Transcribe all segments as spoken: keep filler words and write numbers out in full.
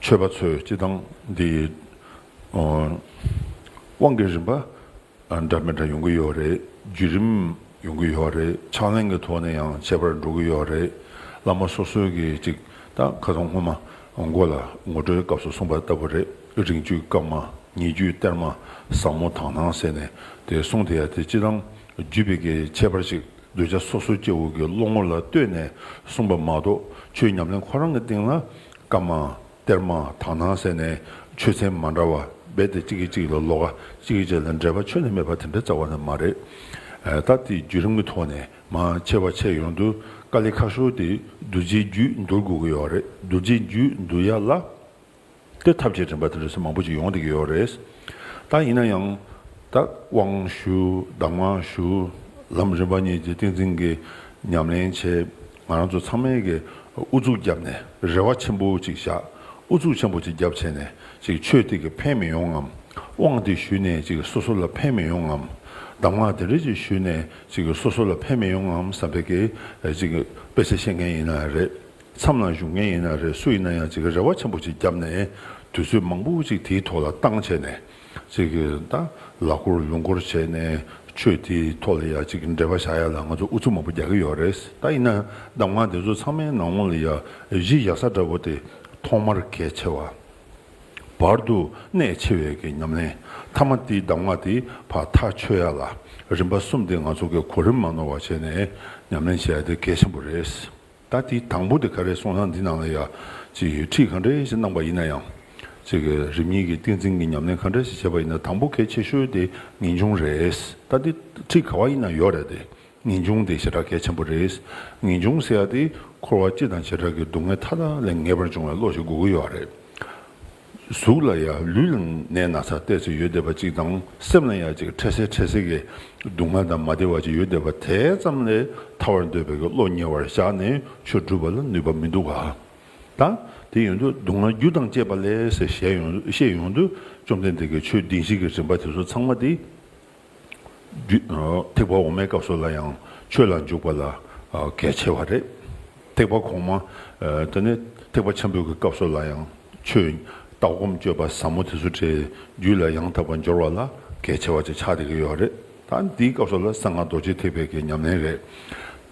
ཆོས་པ་ཚོས་སྤྱིར་བཏང་འདི་དབང་གི་རིམ་པ་འདྲ་མི་འདྲ་ཡོང་གི་ཡོད་རེད། བརྒྱུད་རིམ་ཡོང་གི་ཡོད་རེད། ཕྱག་ལེན་གྱི་ཐོག་ནས་ཡང་ཁྱད་པར་འགྲོ་གི་ཡོད་རེད། བླ་མ་སོ་སོའི་གི་ཅིག་ད་ཁ་སང་སྔོན་མ་མགོ་ལ་ངོ་སྤྲོད་སྐབས་སུ་གསུངས་པ་ལྟ་བུ་རེད། རིང་བརྒྱུད་བཀའ་མ། ཉེ་བརྒྱུད་གཏེར་མ། ཟབ་མོ་དག་སྣང་ཟེར་ནས་དེ་གསུངས་དེ་ཡ་དེ་སྤྱིར་བཏང་བརྒྱུད་པའི་གི་ཁྱད་པར་ཞིག་གདུལ་བྱ་སོ་སོ་སྐྱེ་བོ་གི་བློ་ངོ་ལ་ལྟོས་ནས་གསུངས་པ་མ་གཏོགས། ཆོས་ཉམས་ལེན་ཁོ་རང་གི་སྟེང་ལ་བཀའ་མ། གཏེར་མ། དག་སྣང་ཟེར་ནས་ཆོས་ཚན་མ་འདྲ་བ་རྦད་དེ་གཅིག་གིས་གཅིག་ལ་ལོགས་ཀ། གཅིག་གིས་གཅིག་ལ་འབྲེལ་བ་ཁྱོན་ནས་མེད་པ་དེ་འདྲ་རྩ་བ་ནས་མ་རེད། ད་དེའི་བརྒྱུད་རིམ་གྱི་ཐོག་ནས་མར་ཕྱེ་བ་ཕྱེ་ཡོང་དུས་དཀའ་ལས་ཁག་ཤོས་དེ་གདུལ་བྱའི་རྒྱུད་འདུལ་དགོས་ཀྱི་ཡོད་རེད། གདུལ་བྱའི་རྒྱུད་འདུལ་ཡ་ལ་དེ་ཐབས་ཤེས་རིམ་པ་དེ་འདྲ་ཚོ་མང་པོ་ཅིག་ཡོང་བསྡད་ཀྱི་ཡོད་རེད། ད་ཡིན་ན་ཡང་ད་དབང་ཞུ། གདམས་ངག་ཞུ། ལམ་རིམ་པ་གཉིས་ཀྱི་ཏིང་འཛིན་གྱི་ཉམས་ལེན་བྱས། ང་རང་ཚོ་ཚང་མས་ཀྱི་ཨུ་ཚུགས་བརྒྱབ་ནས་རེ་བ་ཆེན་པོ་ཅིག་བཞག་ཨུ་ཚུགས་ཆེན་པོ་ཅིག་བརྒྱབ་བྱས་ནས་ཅིག་ཆོས་དེ་གི་ཕན་མི་ཡོང་ངམ། དབང་དེ་ཞུས་ནས་ཅིག་སོ་སོ་ལ་ཕན་མི་ཡོང་ངམ། གདམས་ངག་དེ་འདྲ་ཅིག་ཞུས་ནས་ཅིག་སོ་སོ་ལ་ཕན་མི་ཡོང་ངམ་བསམ་པའི་གི་ཅིག་དཔེ་ཆ་ཤེས་མཁན་ཡིན་ན་རེད། མཚམས་ལ་བཞུགས་མཁན་ཡིན་ན་རེད། སུ་ཡིན་ན་ཡང་ཅིག་རེ་བ་ཆེན་པོ་ཅིག་བརྒྱབ་ནས་དུས་ཚོད་མང་པོ་ཅིག་དེའི་ཐོག་ལ་བཏང་བྱས་ནས་ཅིག་ད་ལག་འཁོར་ལུང་འཁོར་བྱས་ནས་ཆོས་དེའི་ཐོག་ལ་ཡ་ཅིག་འབྲེལ་བ་བཞག་ཡ་ལ་ང་ཚོ་ཨུ་ཚུགས་མང་པོ་རྒྱག་གི་ཡོད་རེད། ད་ཡིན་ན་གདམས་ངག་དེ་ཚོ་ཚང་མའི་ནང་ལོགས་ལ་ཡ་གཞི་བཞག་ས་འདྲ་པོ་དེ་ཐོག་མར་གལ་ཆེ་བ། བར་དུ་གནད་ཆེ་བའི་གི་ཉམས་ལེན། ཐ་མ་དེའི་གདམས་ངག་དེ་ཕར་ཐག་ཆོད་ཡ་ལ་རིམ་པ་གསུམ་དེ་ང་ཚོ་གི་གོ་རིམ་མ་ནོར་བ་བྱས་ནས་ཉམས་ལེན་བྱེད་ཡ་དེ་གལ་ཆེན་པོ་རེད། ད་དེའི་དང་པོ་དེ་ག་རེ་སོང་ན། འདི་ནང་ལ་ཡ་ཅིག་ཁྲིད་ག་འདྲ་ཞིག་གནང་པ་ཡིན་ན་ཡང་། ཅིག་རིམ་གཉིས་ཀྱི་ཏིང་འཛིན་གྱི་ཉམས་ལེན་ག་འདྲ་ཞིག་བྱས་པ་ཡིན་ན། དང་པོ་གལ་ཆེ་ཤོས་དེ་ངེས་འབྱུང་རེད། ད་འདི་ཁྲིད་ག་བ་ཡིན་ན་ཡོད་རེད་དེ། ངེས་འབྱུང་དེ་ཞེ་དྲག་གལ་ཆེན་པོ་རེད། ངེས་འབྱུང་ཟེར་ཡ་དེ་འཁོར་བ་སྤྱི་དང་བྱེ་བྲག་གི་སྡུག་བསྔལ་མཐའ་དག་ལས་ངེས་པར་འབྱུང་བའི་བློ་ཞིག་དགོས་ཀྱི་ཡོད་རེད། གཟུགས་ལ་ཡ་ལུས་ལ་ནད་ན་ཚ་ཏོག་ཙམ་ཡོད་བསྡད་པ་གཅིག་དང་། སེམས་ལ་ཡ་ཅིག་འཕྲལ་སེལ་འཕྲལ་སེལ་གྱི་སྡུག་བསྔལ་དང་མ་བདེ་བ་ཅིག་ཡོད་བསྡད་པ་དེ་ཙམ་ལས་ཐར་བར་འདོད་པའི་གི་བློ་ཉེ་བར་བཞག་ནས་ཆོས་སྒྲུབ་པ་ལ་ནུས་པ་མི་འདུག་ག་ད་དེ་ཡོང་དུས་སྡུག་བསྔལ་རྒྱུ་དང་བཅས་པ་ལས་ཟེར་བཤད་ཡོང་བཤད་ཡོང་དུས། བཅོམ་ལྡན་འདས་ཀྱིས་ཆོས་བདེན་བཞི་གི་རིམ་པ་དེ་ཚོ་ཚང་མ་དེ། རྒྱུ། ཨ། ཐེག་པ་འོག་མའི་སྐབས་སུ་ལ་ཡང་ཆོས་ལ་འཇུག་པ་ལ། ཨ། གལ་ཆེ་བ་རེད། ཐེག་པ་གོང་མ། ཨ། དེ་ནས་ཐེག་པ་ཆེན་པོའི་གི་སྐབས་སུ་ལ་ཡང་ཆོས་ལྟ་སྒོམ་སྤྱོད་པ་ཟབ་མོ་དེ་ཚོ་བྲལ་རྒྱུད་ལ་ཡང་དག་པར་འབྱོར་བ་ལ་གལ་ཆེ་བ་ཅིག་ཆགས་བསྡད་ཀྱི་ཡོད་རེད། ད་འདིའི་སྐབས་སུ་ལ་གསང་སྔགས་རྡོ་རྗེ་ཐེག་པའི་གི་ཉམས་ལེན་རེད།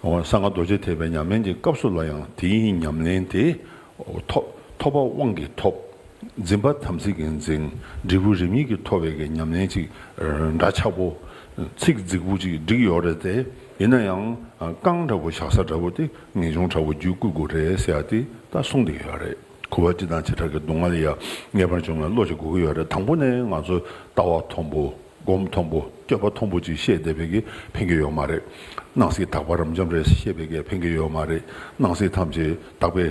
འོ། གསང་སྔགས་རྡོ་རྗེ་ཐེག་པའི་ཉམས་ལེན་གྱི་སྐབས་སུ་ལ་ཡང་དེའི་ཉམས་ལེན་དེ། ཐོབ། ཐོབ་པ་དབང་གིས་ཐོབ། འཛིན་པ་དམ་ཚིག་གིས་འཛིན། འབྲས་བུ་རིམ་གཉིས་ཀྱིས་ཐོབ་པའི་གི་ཉམས་ལེན་ཅིག་འདྲ་ཆགས་པོ། ཚིག་རྫིག་པོ་ཅིག་བསྒྲིགས་ཡོད་རེད་དེ། ཡིན་ན་ཡང་རྐང་འདྲ་པོ་བཞག་ས་འདྲ་པོ་དེ་ངེས་འབྱུང་འདྲ་པོ་རྒྱུད་བསྐུལ་དགོས་རེད་ཟེར་ཡ་དེ་ད་གསུངས་བསྡད་ཡོད་རེད། འཁོར་བ་སྤྱི་དང་བྱེ་བྲག་གི་སྡུག་བསྔལ་ལ་ཡ་ངེས་པར་འབྱུང་བའི་བློ་ཞིག་དགོས་ཀྱི་ཡོད་རེད། དང་པོ་ནས་ང་ཚོ་ལྟ་བ་མཐོན་པོ། སྒོམ་མཐོན་པོ། སྤྱོད་པ་མཐོན་པོ་ཅིག་བཤད་བསྡད་པའི་གི་ཕན་གྱི་ཡོད་མ་རེད། སྣང་སྲིད་དག་པ་རབ་འབྱམས་རེད་བཤད་པའི་གི་ཕན་གྱི་ཡོད་མ་རེད། སྣང་སྲིད་ཐམས་ཅད་དག་པའི་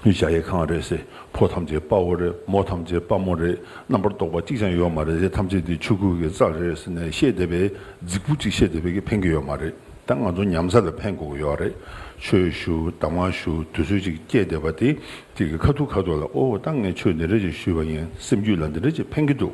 གཞལ་ཡས་ཁང་རེད་ཟེར། ཕོ་ཐམས་ཅད་དཔའ་བོ་རེད། མོ་ཐམས་ཅད་དཔའ་མོ་རེད། རྣམ་པར་རྟོག་པ་གཅིག་ཀྱང་ཡོད་མ་རེད་ཟེར། ཐམས་ཅད་དེ་ཆོས་སྐུ་གི་རྩལ་རེད་ཟེར་ནས་བཤད་བསྡད་པའི་རྫིག་པོ་ཅིག་བཤད་བསྡད་པའི་གི་ཕན་གྱི་ཡོད་མ་རེད། ད་ང་ཚོ་ཉམས་ས་ལ་ཕན་དགོས་ཀྱི་ཡོད་རེད། ཆོས་ཞུ། གདམས་ངག་ཞུ། དུས་ཚོད་ཅིག་སྐྱེལ་བསྡད་པ་དེ། དེ་གི་ཁ་ཐུག་ཁ་ཐུག་ལ། ཨོ། ད་ངས་ཆོས་འདི་འདྲ་ཅིག་ཞུས་པ་ཡིན། སེམས་རྒྱུད་ལ་འདི་འདྲ་ཅིག་ཕན་གྱི་འདུག་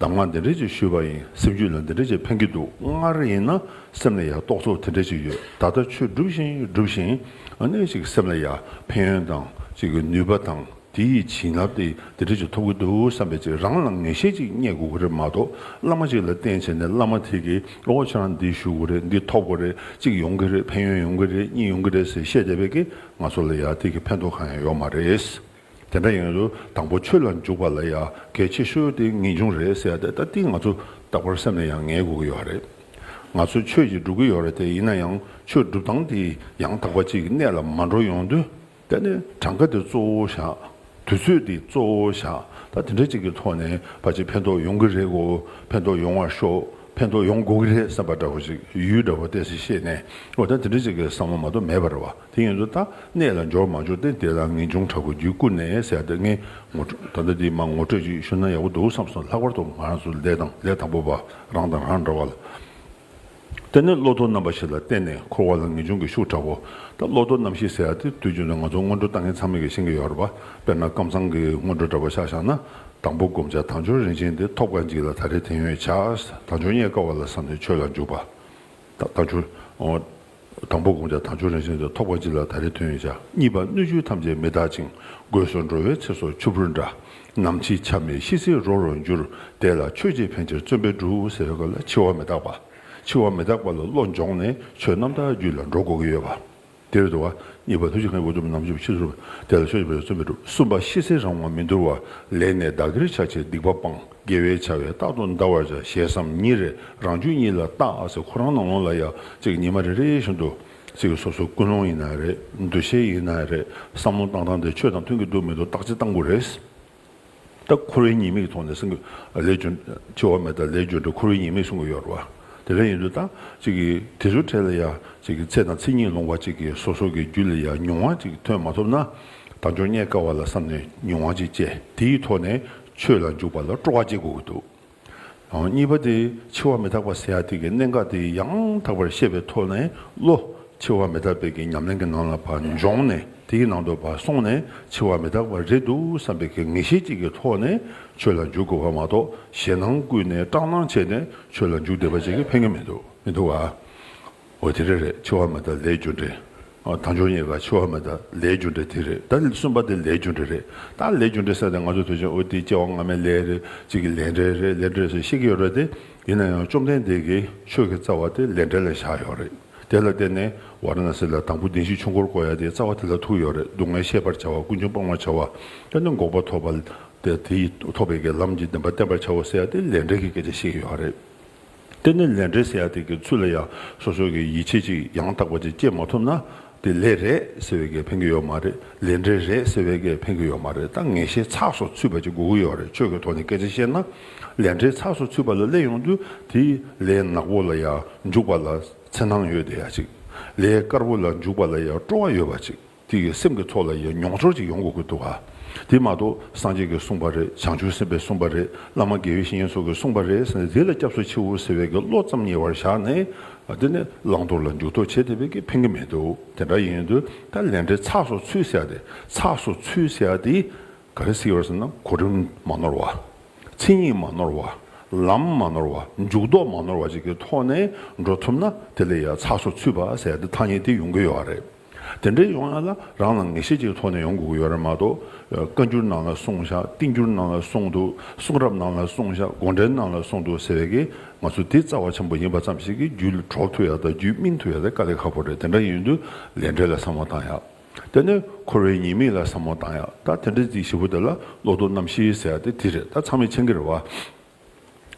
གདམས་ངག་འདི་འདྲ་ཅིག་ཞུས་པ་ཡིན། སེམས་རྒྱུད་ལ་འདི་འདྲ་ཅིག་ཕན་གྱི་འདུག་སྔར་ཡིན་ན་སེམས་ལ་ཡང་རྟོག་ཚོགས་དེ་འདྲ་ཅིག་ཡོད། ད་ལྟ་ཆོས་སྒྲུབ་བཞིན་སྒྲུབ་བཞིན། ཨ་ནི་ཅིག་སེམས་ལ་ཡང་ཕན་ཡོན་དང་ཅིག་གི་ནུས་པ་དང་། དེ་ཡི་བྱིན་རླབས་དེ་དེ་འདྲ་ཅིག་ཐོབ་ཀྱི་འདུག་བསམ་པའི་ཅིག་རང་ལ་ངེས་ཤེས་ཅིག་རྙེད་དགོས་ཀྱི་རེད་མ་གཏོགས། བླ་མ་ཅིག་ལ་བསྟེན་བྱས་ནས་བླ་མ་དེ་གིས། ཨོ། ཁྱེད་རང་འདི་ཞུ་དགོས་རེད། འདི་ཐོབ་དགོས་རེད། གཅིག་ཡོང་གི་རེད། ཕན་ཡོན་ཡོང་གི་རེད། གཉིས་ཡོང་གི་རེད་ཟེར་བཤད་བསྡད་པའི་གི་ང་ཚོ་ལ་ཡང་དེ་གི་ཕན་ཐོགས་གང་ཡང་ཡོད་མ་རེད། དེ་འདྲ་ཡིན་དུས་དང་པོ་ཆོས་ལ་འཇུག་པ་ལ་ཡང་གལ་ཆེ་ཤོས་དེ་ངེས་འབྱུང་རེད་ཟེར་ཡ་དེ། ད་དེ་ང་ཚོ་རྟག་པར་སེམས་ལ་ཡང་ངེས་དགོས་ཀྱི་ཡོད་རེད། ང་ཚོ་ཆོས་ཅིག་སྒྲུབ་ཀྱི་ཡོད་རེད་དེ། ཡིན་ན་ཡང་ཆོས་སྒྲུབ་སྟངས་དེ་ཡང་དག་པ་ཅིག་གི་གནད་ལ་མ་འགྲོ་ཡོང་དུས། དེ་ནས་གྲངས་ཀ་དེ་གཙོ་བོ་བཞག་དུས་ཚོད་དེ་གཙོ་བོ་བཞག་ད་དེ་འདྲ་ཅིག་གི་ཐོག་ནས་ཕལ་ཆེར་ཕན་ཐོགས་ཡོང་གི་རེད་གོ། ཕན་ཐོགས་ཡོང་བར་ཤོག་ཕན་ཐོགས་ཡོང་དགོས་ཀྱི་རེད་བསམ་པ་འདྲ་པོ་ཞིག་ཡུལ་འདྲ་པོ་ཏོག་ཙམ་བཤད་ནས། འོ། ད་དེ་འདྲ་ཅིག་གི་བསམ་བློ་མ་གཏོགས་མེད་པ་རེད་བ། དེ་ཡིན་དུས་ད་གནད་ལ་འབྱོར་མ་འབྱོར་དེ་དེ་ལ་ངེས་འབྱུང་དྲག་པོ་བརྒྱུད་བསྐུལ་ནས་ཟེར་ཡ་དེ། ངས་ངོ་སྤྲོད། ད་ལྟ་འདི་མ་ངོ་སྤྲོད་ཅིག་ཞུ་ན་ཡག་པོ་འདུག་བསམ་སོང་། ལྷག་པར་དུ་ང་རང་ཚོ་ལས་དང་ལས་དང་པོ་པ། རང་དང་རང་འདྲ་བ་ལ། དེ་ནས་བློ་ལྡོག་རྣམ་པ་བཞི་ལ་བརྟེན་ནས་འཁོར་བ་ལ་ངེས་འབྱུང་གི་ཤུགས་དྲག་པོ། ད་བློ་ལྡོག་རྣམ་བཞི་ཟེར་ཡ་དེ་དུས་རྒྱུན་དུ་ང་ཚོ་སྔོན་འགྲོ་ལྟ་མཁན་ཚང་མས་ཀྱིས་ཤེས་ཀྱི་ཡོད་རེད་པ། དཔེར་ན་ཀམ་ཚང་གི་སྔོན་འགྲོ་འདྲ་པོ་ཆ་བཞག་ན། དང་པོ་བསྒོམ་བྱ་དལ་འབྱོར་རིན་ཆེན་དེ། ཐོབ་གང་ཅིག་ལ་ད་རེས་དེང་ཡོད་བྱ། དལ་འབྱོར་རྙེད་དཀའ་བ་ལ་བསམས་ནས་ཆོས་ལ་འཇུག་པ། ད་དལ་འབྱོར། འོ། དང་པོ་དགོངས་འཆར་དལ་འབྱོར་རིན་ཆེན་གྱི་ཐོགས་པ་གཅིག་ལ་ད་རེས་ཐོན་ཡོད་ཀྱང་། གཉིས་པ་སྣོད་བཅུད་ཐམས་ཅད་མི་རྟག་ཅིང་། སྒོས་སུ་འགྲོ་བའི་ཚེ་སྲོག་ཆུ་བུར་འདྲ། ནམ་འཆི་ཆ་མེད་ཤི་ཚེ་རོ་རུ་འགྱུར། དེ་ལ་ཆོས་ཀྱིས་ཕན་ཕྱིར་བརྩོན་པས་སྒྲུབ་ཟེར་བའི་སྐབས་ལ་འཆི་བ་མི་རྟག་པ། འཆི་བ་མི་རྟག་པ་ལ་བློ་སྦྱོངས་ནས་ཆོས་རྣམ་དག་རྒྱུད་ལ་འགྲོ་དགོས་ཀྱི་ཡོད་པ། དེ་རེད་འདུག་བ། གཉིས་པ་སྣོད་བཅུད་ཁམས་ཀྱི་སྒོ་དུ་མ་ནམ་འཆི་ཤི་ཚེ་རོ། དེ་ལ་ཆོས་ཀྱིས་ཕན་ཕྱིར་བརྩོན་པས་སྒྲུབ། གསུམ་པ་ཤི་ཚེ་རང་དབང་མི་འདོར་བ། ལས་ནི་བདག་གིར་ཆགས་ཕྱིར་སྡིག་པ་སྤང་། དགེ་བའི་བྱ་བས་རྟག་ཏུ་འདའ་བར་བྱ། ཞེ་བསམ་ཉིན་རེ་རང་རྒྱུད་གཉིད་ལ་བརྟག་ཟེར། ཁོ་རང་ནང་ལོགས་ལ་ཡང་ཅིག་ཉི་མ་རེ་རེ་བཞིན་དུ་ཅིག་སོ་སོའི་ཀུན་སློང་ཡིན་ན་རེད། འདུ་ཤེས་ཡིན་ན་རེད། བསམ་བློ་བཏང་སྟངས་དེ་ཆོས་དང་མཐུན་གྱི་འདུག་མི་འདུག་བརྟག་དཔྱད་གཏང་དགོས་རེད། ད་འཁོར་བའི་ཉེས་དམིགས་ཀྱི་ཐོག་ནས་སེམས་ཀྱི་ལས་རྒྱུ་འཕྱི་བ་མེད་དང་ལས་རྒྱུ་འབྲས། འཁོར་བའི་ཉེས་དམིགས་གསུང་གི་ཡོད་རེད་བ། དེ་འདྲ་ཡིན་དུས་ད་ཅིག་གིས་དེ་ཚོའི་གྲས་ལ་ཡང་ཅིག་གིས་ཚེ་དང་མཚན་ཉིད་ལོངས་པ་ཅིག་གིས་སོ་སོ་གི་རྒྱུད་ལ་ཡང་མྱོང་བ་ཅིག་ཐོན་མ་ཐུབ་ན། དལ་འབྱོར་རྙེད་དཀའ་བ་ལ་བསམ་ནས་མྱོང་བ་ཅིག་སྐྱེས། དེའི་ཐོག་ནས་ཆོས་ལ་འཇུག་པ་ལ་སྤྲོ་བ་སྐྱེ་དགོས་ཀྱི་འདུག་གཉིས་པ་དེ་འཆི་བ་མི་རྟག་པ་ཟེར་ཡ་དེ་གི་གནད་འགག་དེ་ཡང་དག་པར་ཤེས་པའི་ཐོག་ནས་བློ་འཆི་བ་མི་རྟག་པའི་གི་ཉམས་ལེན་གྱི་ནང་ལ་ཕར་འབྱོངས་ནས། དེའི་ནང་དུ་ཕར་སོང་ནས་འཆི་བ་མི་རྟག་པ་རེད་འདུག་བསམ་པའི་གི་ངེས་ཤེས་ཅིག་གི་ཐོག་ནས་ཆོས་ལ་འཇུག་དགོས་པ་མ་གཏོགས། ཞེད་སྣང་བསྐུལ་ནས་སྐྲག་སྣང་བྱས་ནས་ཆོས་ལ་འཇུག་བསྡད་པ་ཅིག་གིས་ཕན་གྱི་མི་འདུག་མི་འདུག་ག་འོ་དེ་རེད་རེད། འཆི་བ་མི་རྟག་ལས་རྒྱུ་འབྲས། ཨ། དལ་འབྱོར་རྙེད་དཀའ་འཆི་བ་མི་རྟག་ལས་རྒྱུ་འབྲས་དེ་རེད། ད་གསུམ་པ་དེ་ལས་རྒྱུ་འབྲས་རེད། ད་ལས་རྒྱུ་འབྲས་ཟེར་ཏེ་ང་ཚོ་དུས་ཆེན་འོ་དེ་སྐྱེ་བ་སྔ་མའི་ལས་རེད། ཅིག་གི་ལས་འབྲས་རེད། ལས་འབྲས་ཟེར་བཤད་ཀྱི་ཡོད་རེད་དེ། ཡིན་ན་ཡང་བཅོམ་ལྡན་འདས་ཀྱིས་ཆོས་ཀྱི་རྩ་བ་དེ་ལས་འབྲས་ལ་བཞག་ཡོད་རེད། དེ་ལ་བརྟེན་ནས་ཝཱ་ར་ཎ་སི་ལ་དང་པོ་བདེན་བཞིའི་ཆོས་འཁོར་བསྐོར་ཡ་དེ་རྩ་བ་དེ་ལ་ཐུག་ཡོད་རེད། སྡུག་བསྔལ་ཤེས་པར་བྱ་བ། ཀུན་འབྱུང་སྤང་བར་བྱ་བ། དེ་ནི་འགོག་པ་ཐོབ་པ། དེ་དེ་ཡིས་ཐོབ་པའི་གི་ལམ་གྱི་བདེན་པ་བསྟན་པར་བྱའོ་ཟེར་ཡ་དེ་ལས་འབྲས་ཀྱི་སྐད་ཆ་བཤད་ཀྱི་ཡོད་རེད། དེ་ནི་ལས་འབྲས་ཟེར་ཡ་དེ་གི་ཚུལ་ལ་ཡང་སོ་སོ་གི་ཡིད་ཆེས་ཅིག་ཡང་དག་པ་ཅིག་སྐྱེ་མ་ཐུབ་ན། དེ་ལས་རེད་ཟེར་བའི་གི་ཕན་གི་ཡོད་མ་རེད། ལས་འབྲས་རེད་ཟེར་བའི་གི་ཕན་གི་ཡོད་མ་རེད། ད་ངེས་ཤེས་ཚགས་སུ་ཚུད་པ་ཅིག་དགོས་ཀྱི་ཡོད་རེད། ཆོས་ཀྱི་ཐོག་ནས་སྐད་ཆ་བཤད་ན། ལས་འབྲས་ཚགས་སུ་ཚུད་པ་ལ་སླེབས་ཡོང་དུས་དེའི་ལས་ནག་པོ་ལ་ཡང་འཇུག་པ་ལ་འཚེར་སྣང་ཡོད་བསྡད་ཡ་ཅིག་ལས་དཀར་པོ་ལ་འཇུག་པ་ལ་ཡང་སྤྲོ་བ་ཡོད་པ་ཅིག་དེ་གི་སེམས་ཀྱི་ཐོག་ལ་ཡང་མྱོང་ཚོར་ཅིག་ཡོང་དགོས་ཀྱི་འདུག་ག་དེ་མ་གཏོགས་སངས་རྒྱས་ཀྱིས་གསུངས་པ་རེད། བྱང་ཆུབ་སེམས་དཔས་གསུངས་པ་རེད། བླ་མ་དགེ་བའི་བཤེས་གཉེན་སོགས་ཀྱིས་གསུངས་པ་རེད་ཟེར་ནས་དེ་ལ་སྐྱབས་སུ་མཆིའོ་ཟེར་བའི་གི་བློ་ཙམ་ཉེ་བར་བཞག་ནས། དེ་ནི་བླང་དོར་ལ་འཇུག་ལྡོག་བྱེད་བསྡད་པའི་གི་ཕན་གི་མི་འདུག་དེ་འདྲ་ཡིན་དུས་ད་ལས་འབྲས་ཚགས་སུ་ཚུད་ཟེར་ཡ་དེ། ཚགས་སུ་ཚུད་ཟེར་ཡ་དེ་ག་རེ་ཟེར་བ་ཟེར་ན། གོ་རིམ་མ་ནོར་བ། མཚན་ཉིད་མ་ནོར་བ། ལམ་མ་ནོར་བ། འཇུག་ལྡོག་མ་ནོར་བ་ཅིག་གི་ཐོག་ནས་འགྲོ་ཐུབ་ན། དེ་ལ་ཡང་ཚགས་སུ་ཚུད་པ་ཟེར་ཡ་དེ་ཐ་སྙད་དེ་ཡོང་གི་ཡོད་རེད། དེ་འདྲའི་ཡོང་ཡ་ལ་རང་ལ་ངེས་ཤེས་ཅིག་གི་ཐོག་ནས་ཡོང་དགོས་ཀྱི་ཡོད་རེད་མ་གཏོགས། བཀའ་འགྱུར་ནང་ལ་གསུངས་བཞག་བསྟན་འགྱུར་ནང་ལ་གསུངས་འདུག་གསུང་རབ་ནང་ལ་གསུངས་བཞག་དགོངས་འགྲེལ་ནང་ལ་གསུངས་འདུག་ཟེར་བའི་གི་ང་ཚོ་དེ་རྩ་བ་ཆེན་པོ་ཡིན་པ་ཙམ་ཞིག་གིས་རྒྱུད་ལ་གྲོལ་ཐུབ་ཡ་དང་རྒྱུད་སྨིན་ཐུབ་ཡ་དེ་དཀའ་ལས་ཁག་པོ་རེད། དེ་འདྲ་ཡིན་དུས་ལས་འབྲས་ལ་བསམ་བློ་བཏང་ཡ། དེ་ནས་འཁོར་བའི་ཉེས་དམིགས་ལ་བསམ་བློ་བཏང་ཡ། ད་དེ་འདྲ་ཅིག་ཞེ་པོ་དེ་ལ་བློ་ལྡོག་རྣམ་བཞི་ཟེར་ཡ་དེ་དེ་རེད། ད་ཚང་མས་མཁྱེན་གྱི་རེད་བ།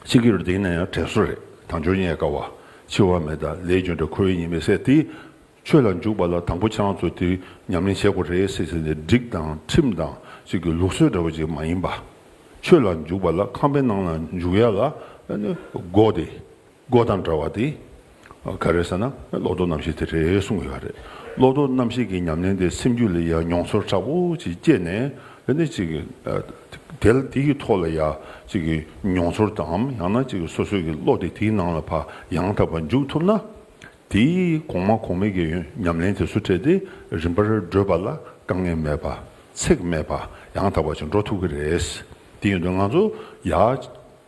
མཁྱེན་གྱི་རེད། དེ་ཡིན་ན་ཡང་དྲན་གསོ་རེད། དལ་འབྱོར་རྙེད་དཀའ་བ། འཆི་བ་མེད་དང་ལས་རྒྱུ་འབྲས། འཁོར་བའི་ཉེས་དམིགས་ཟེར་དེ། ཆོས་ལ་འཇུག་པ་ལ་དང་པོ་ཁྱེད་རང་ཚོ་དེ་ཉམས་ལེན་བྱེད་དགོས་རེད་ཟེར་ཟེར་ནས་སྒྲིག་དང་ཁྲིམས་དང་ཅིག་གི་ལུགས་སྲོལ་འདྲ་བོ་ཅིག་མ་ཡིན་པ། ཆོས་ལ་འཇུག་པ་ལ་ཁང་པའི་ནང་ལ་འཇུག་ཡ་ལ་ནི་སྒོ་དེ། སྒོ་དང་འདྲ་བ་དེ་ག་རེ་ཟེར་ན་བློ་ལྡོག་རྣམ་བཞི་དེ་རེད་གསུངས་ཡོད་རེད། བློ་ལྡོག་རྣམ་བཞི་གི་ཉམས་ལེན་དེ་སེམས་རྒྱུད་ལ་ཡང་མྱོང་ཚོར་དྲག་པོ་ཅིག་སྐྱེས་ནས། དེ་ནས་ཅིག་གི་དེ་ལ་དེ་གི་ཐོག་ལ་ཡང་ཅིག་གི་མྱོང་ཚོར་དང་ཡང་ན་ཅིག་གི་སོ་སོའི་གི་བློ་དེ་དེའི་ནང་ལ་ཕར་ཡང་དག་པར་འཇུག་ཐུབ་ན། དེའི་གོང་མ་གོང་མའི་གི་ཉམས་ལེན་དེ་ཚོ་སྤྲད་དེ་རིམ་པར་བགྲོད་པ་ལ་དཀའ་ངལ་མེད་པ། ཚེགས་མེད་པ། ཡང་དག་པ་ཞིག་འགྲོ་ཐུབ་ཀྱི་རེད། དེ་ཡིན་དུས་ང་ཚོ་ཡར་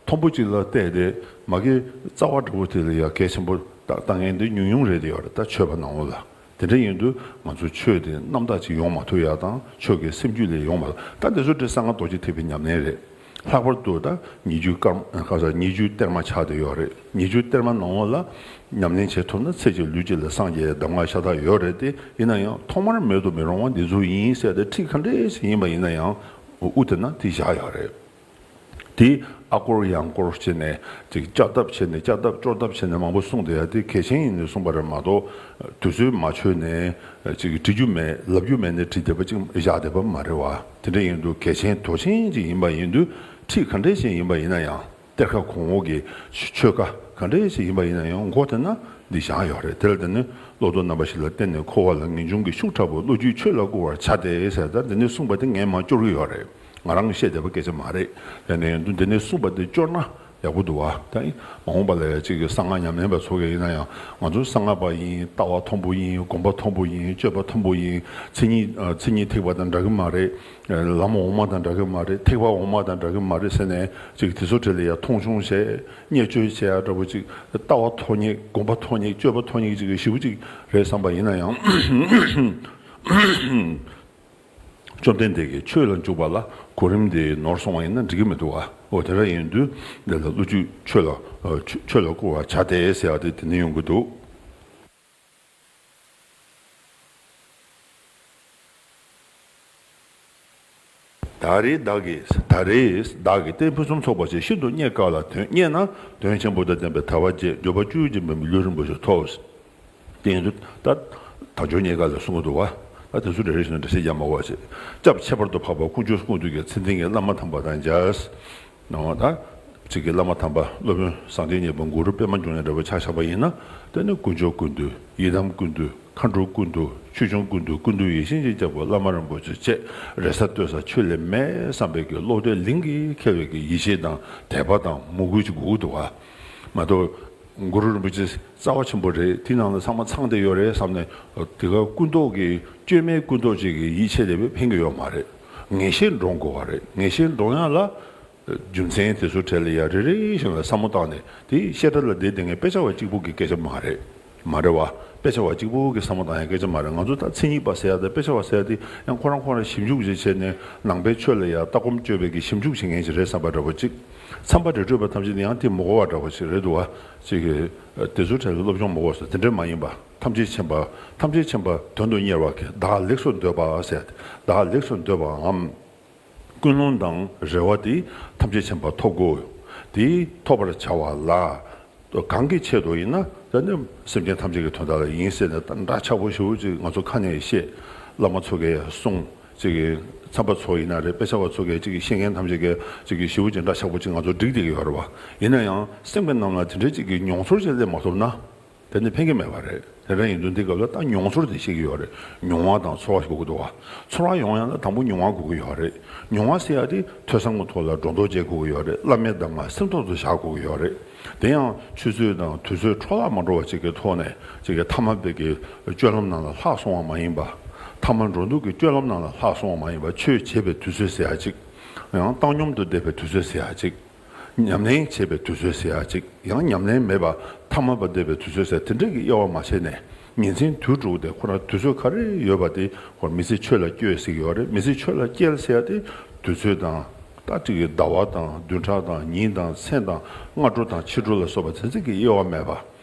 མཐོན་པོ་ཅིག་ལ་བལྟས་ཏེ་མ་གི་རྩ་བ་འདྲ་བོ་དེ་ལ་ཡ་གལ་ཆེན་པོ་ལྟ་ལྟ་མཁན་དེ་ཉུང་ཉུང་རེད་དེ་ཡོད་རེད། ད་ཆོས་པ་ནང་ལོགས་ལ། དེ་འདྲ་ཡིན་དུས་ང་ཚོ་ཆོས་དེ་རྣམ་དག་ཅིག་ཡོང་མ་ཐུབ་ཡ་དང་ཆོས་ཀྱི་སེམས་རྒྱུད་ལས་ཡོང་མ་ཐུབ། ད་འདི་ཚོ་དེ་གསང་སྔགས་རྡོ་རྗེ་ཐེག་པའི་ཉམས་ལེན་རེད། ལྷག་པར་དུ་ད་ཉེ་རྒྱུ་སྐར་མ་ག་ས་ཉེ་རྒྱུ་གཏེར་མ་ཆགས་བསྡད་ཡོད་རེད། ཉེ་རྒྱུ་གཏེར་མ་ནང་ལོགས་ལ་ཉམས་ལེན་བྱེད་ཐུབ་ན་ཚེ་གཅིག་ལུས་གཅིག་ལ་སངས་རྒྱས་གདམས་ངག་ཤ་སྟག་ཡོད་རེད་དེ། ཡིན་ན་ཡང་ཐོག་མར་མེད་དུ་མི་རུང་བ་འདི་ཚོ་ཡིན་ཟེར་ཏེ་ཁྲིད་ག་འདྲས་ཞིག་ཡིན་པ་ཡིན་ན་ཡང་དབུ་དེ་ན་དེ་བཞག་ཡོད་རེད། དེ་ཨ་སྐོར་ཡང་སྐོར་བྱས་ནས་ཅིག་ལྕགས་ཐབ་བྱས་ནས་ལྕགས་ཐབ་ཅོར་ཐབ་བྱས་ནས་མང་པོ་གསུངས་བསྡད་ཡ་དེ་གལ་ཆེན་ཡིན་ནས་གསུངས་པ་རེད་མ་གཏོགས། དུས་ཚོད་མ་ཆོད་ནས་ཅིག་བྲི་རྒྱུ་མེད་ལབ་རྒྱུ་མེད་ནས་བྲིས་བསྡད་པ་ཅིག་བཞག་བསྡད་པ་མ་རེད་བ། དེ་འདྲ་ཡིན་དུས་གལ་ཆེན་དོ་ཆེན་ཅིག་ཡིན་པ་ཡིན་དུས་ཁྲིད་ག་འདྲས་ཅིག་ཡིན་པ་ཡིན་ན་ཡང་། གཏེར་ཁ་གོང་འོག་གི་ཆོས་ཀ་ག་འདྲས་ཅིག་ཡིན་པ་ཡིན་ན་ཡང་མགོ་དེ་ན་འདི་བཞག་ཡོད་རེད། དེ་ལ་དེ་ནི་བློ་ལྡོག་རྣམ་པ་བཞི་ལ་བརྟེན་ནས་འཁོར་བ་ལ་ངེས་འབྱུང་གི་ཤུགས་དྲག་པོས་བློ་རྒྱུད་ཆོས་ལ་བསྐུལ་བར་བྱ་སྟེ་ཟེར། ད་འདི་ནི་གསུངས་པ་དེ་ངས་མར་སྐྱོར་གྱི་ཡོད་རེད། ང་རང་གིས་བཤད་བསྡད་པ་སྐད་ཆ་མ་རེད། དེ་ནས་འདི་ནས་གསུངས་པ་དེ་སྐྱོར་ན་ ཡག་པོ་འདུག་བ། ད་མ་འོངས་པ་ལ་ཡ་གཅིག་གི་གསང་སྔགས་ཉམས་ལེན་པ་ཚོ་གས་ཡིན་ན་ཡང་ང་ཚོ་གསང་སྔགས་པ་ཡིན། ལྟ་བ་མཐོན་པོ་ཡིན། སྒོམ་པ་མཐོན་པོ་ཡིན། སྤྱོད་པ་མཐོན་པོ་ཡིན། མཚན་ཉིད་ཨ་མཚན་ཉིད་ཐེག་པ་དང་འདྲ་གི་མ་རེད། ལམ་འོག་མ་དང་འདྲ་གི་མ་རེད། ཐེག་པ་འོག་མ་དང་འདྲ་གི་མ་རེད་ཟེར་ནས་གཅིག་དེ་ཚོ་གྲས་ལ་ཡ་མཐོང་ཆུང་བྱས། བརྙས་བཅོས་བྱས་ཡ་འདྲ་པོ་གཅིག་ལྟ་བ་མཐོ་སྙེག་སྒོམ་པ་མཐོ་སྙེག་སྤྱོད་པ་མཐོ་སྙེག་གཅིག་གི་ཞེ་པོ་གཅིག་རེད་བསམ་པ་ཡིན་ན་ཡང་། བཅོམ་ལྡན་འདས་ཀྱིས་ཆོས་ལ་འཇུག་པ་ལ་གོ་རིམ་དེ་ནོར་སོང་བ་ཡིན་ན་འགྲིག་གི་མི་འདུག་བ། འོ་དེ་འདྲ་ཡིན་དུས་འདི་ལ་བློ་རྒྱུད་ཆོས་ལ་ཨ་ཆོས་ཆོས་ལ་བསྐུར་བར་བྱ་སྟེ་ཟེར་བ་དེ་དེ་ནས་ཡོང་གི་འདུག་ད་རེས་བདག་གིས་ད་རེས་བདག་གིས་རྟེན་ཕུན་སུམ་ཚོགས་པ་ཞིག་ཤིན་ཏུ་རྙེད་དཀའ་ལ་དོན་རྙེད་ན་དོན་ཆེན་པོ་དང་ལྡན་པའི་དལ་བ་བརྒྱད་འབྱོར་པ་བཅུ་འབྱིན་པའི་ལུས་རིན་པོ་ཆེ་ཐོབ། དེ་ཡིན་དུས་ད་དལ་འབྱོར་རྙེད་དཀའ་ལ་གསུང་གི་འདུག་བ། ད་དེ་ཚོ་རེ་རེ་བཞིན་འགྲེལ་བཤད་རྒྱག་མ་དགོས་པ་བྱེད། སྐྱབས་ཁྱད་པར་དུ་འཕགས་པ་དཀོན་མཆོག་ཀུན་འདུས་ཀྱི་མཚན་ལྡན་གྱི་བླ་མ་དམ་པ་དང་མཇལ། ནོ་ད། གཅིག་གི་བླ་མ་དམ་པ་སློབ་དཔོན་སངས་རྒྱས་མཉེས་པ་གུ་རུ་པདྨ་འབྱུང་གནས་འདྲ་བོ་ཆ་བཞག་པ་ཡིན་ན། དེ་ནི་དཀོན་མཆོག་ཀུན་འདུས། ཡི་དམ་ཀུན་འདུས། མཁའ་འགྲོ་ཀུན་འདུས། ཆོས་སྐྱོང་ཀུན་འདུས། ཀུན་འདུས་ཡེ་ཤེས་ཀྱི་རྒྱལ་པོ་བླ་མ་རིན་པོ་ཆེ་བཅས་རེ་ས་ལྟོས་ས་ཆོས་ལས་མེད་བསམ་པའི་གི་བློ་གཏད་ལིང་གིས་ཁེལ་བའི་གི་ཡིད་ཆེས་དང་དད་པ་དང་མོས་གུས་ཅིག་དགོས་ཀྱི་འདུག་ག་མ་གཏོགས། གུ་རུ་རིན་པོ་ཆེ་རྩ་བ་ཆེན་པོ་རེད། དེའི་ནང་ལ་ཚང་མ་ཚང་བསྡད་ཡོད་རེད་བསམ་ནས། དེ་ག་ཀུན་རྟོག་གི་བཅོས་མའི་ཀུན་རྟོག་ཅིག་གི་ཡིད་ཆེས་ལས་ཕན་གྱི་ཡོད་མ་རེད། ངེས་ཤེས་འདྲོངས་དགོས་པ་རེད། ངེས་ཤེས་འདྲོངས་ཡག་ལ། རྒྱུ་མཚན་དེ་ཚོ་གྲས་ལ་ཡ་རེ་རེ་བཞིན་ལ་བསམ་བློ་བཏང་ནས་དེ་བཤད་གྲྭ་ལ་བསྡད་བསྡད་མཁན་དཔེ་ཆ་བ་གཅིག་པུ་གི་སྐད་ཆ་མ་རེད། མ་རེད་བ། དཔེ་ཆ་བ་གཅིག་པུ་གི་བསམ་བློ་བཏང་ཡག་སྐད་ཆ་མ་རེད། ང་ཚོ་ད་མཚན་ཉིད་པ་ཟེར་ཡག་དང་དཔེ་ཆ་བ་ཟེར་ཡག་དེ་ཡང་ཁོ་རང་ཁོ་རང་ཞིབ་འཇུག་ཅིག་བྱས་ནས་ནང་པའི་ཆོས་ལ་ཡ་ལྟ་སྒོམ་སྤྱོད་པའི་གི་ཞིབ་འཇུག་བྱེད་མཁན་ཞིག་རེད་བསམ་པ་འདྲ་པོ་གཅིག་མཚམས་པ་རི་ཁྲོད་པ་ཐམས་ཅད་ནི་ཡང་དེ་མི་གོ་བ་འདྲ་པོ་ཞིག་རེད་འདུག་བ། ཅིག་གི་དེ་ཚོའི་གྲས་ལ་སློབ་སྦྱོང་མི་དགོས་ཟེར་དེ་འདྲ་མ་ཡིན་པ། ཐམས་ཅད་མཁྱེན་པ། ཐམས་ཅད་མཁྱེན་པ་དོན་དུ་གཉེར་བ་གི་བདག་ལེགས་སུ་འདོད་པ་ཟེར། བདག་ལེགས་སུ་འདོད་པའམ། ཀུན་སློང་དང་རེ་བ་དེ་ཐམས་ཅད་མཁྱེན་པ་ཐོབ་དགོས། དེ་ཐོབ་པར་བྱ་བ་ལ། གང་གི་ཆེད་དུ་ཡིན་ན་ད་ནི་སེམས་ཅན་ཐམས་ཅད་ཀྱི་དོན་དག་ལ་ཡིན་ཟེར་ནས་ད་འདྲ་ཆགས་པོ་ཞེ་པོ་ཅིག་ང་ཚོ་ཁ་ནས་བཤད། བླ་མ་ཚོ་གས་གསུངས། ཅིག་གི་མཚམས་པ་ཚོ་ཡིན་ན་རེད། དཔེ་ཆ་བ་ཚོ་གས་ཅིག་གི་བཤད་མཁན་ཐམས་ཅད་ཀྱིས་ཅིག་གི་ཞེ་པོ་ཅིག་འདྲ་ཆགས་པོ་ཅིག་ང་ཚོ་འགྲིག་བསྡད་ཀྱི་ཡོད་རེད་བ། ཡིན་ན་ཡང་སེམས་ཀྱི་ནང་ལ་དེ་འདྲའི་ཅིག་གི་མྱོང་ཚོར་ཅིག་སླེབས་མ་ཐུབ་ན། དེ་ནི་ཕན་གྱི་མེད་པ་རེད། དེ་འདྲ་ཡིན་དུས་འདི་སྐབས་ལ་ད་མྱོང་ཚོར་དེ་ཤེས་ཀྱི་ཡོད་རེད། མྱོང་བ་དང་ཚོར་བ་ཞིག་དགོས་ཀྱི་འདུག་བ། ཚོར་བ་ཡོང་ཡག་ལ་དང་པོ་མྱོང་བ་དགོས་ཀྱི་ཡོད་རེད། མྱོང་བ་ཟེར་ཡག་དེ་ཐོས་བསམ་གྱི་ཐོག་ལ་སྒྲོ་འདོགས་བཅད་དགོས་ཀྱི་ཡོད་རེད། བླ་མའི་གདམས་ངག་སེམས་ཐོག་ཏུ་བཞག་དགོས་ཀྱི་ཡོད་རེད། དེ་ཡང་ཆུད་ཟོས་དང་དུས་ཚོད་འཕྲོ་བརླག་མ་འགྲོ་བ་ཅིག་གི་ཐོག་ནས་ཅིག་གི་ཐ་མལ་པའི་གི་སྤྱོད་ལམ་ནང་ལ་ལྷག་སོང་བ་མ་ཡིན་པ། ཐ་མལ་འགྲོ་འདུག་གི་སྤྱོད་ལམ་ནང་ལ་ལྷག་སོང་བ་མ་ཡིན་པ། ཆོས་བྱེད་པའི་དུས་ཚོད་ཟེར་ཡག་ཅིག་ཡང་བཏང་སྙོམས་དུ་བསྡད་པའི་དུས་ཚོད་ཟེར་ཡག་ཅིག་ཉམས་ལེན་བྱེད་པའི་དུས་ཚོད་ཟེར་ཡག་ཅིག་ཡང་ཉམས་ལེན་མེད་པ་ཐ་མལ་པ་བསྡད་པའི་དུས་ཚོད་ཟེར་དེ་འདྲ་གི་དབྱེ་བ་མ་ཕྱེ་ནས་ཉིན་མཚན་དུས་དྲུག་དེ་ཁོ་རང་དུས་ཚོད་ག་རེ་ཡོད་པ་དེ་ཁོ་མི་ཚེ་ཆོས་ལ་བསྐྱལ་ཟེར་གྱི་ཡོད་རེད། མི་ཚེ་ཆོས་ལ་བསྐྱལ་ཟེར་ཡག་དེ་དུས་ཚོད་དང་ད་ཅིག་གི་ཟླ་བ་དང་བདུན་ཕྲག་དང་ཉིན་དང་མཚན་དང་སྔ་དྲོ་དང་ཕྱི་དྲོ་ལ་སོགས་པ་དེ་ཚོ་གི་དབྱེ་བ་མེད་པ།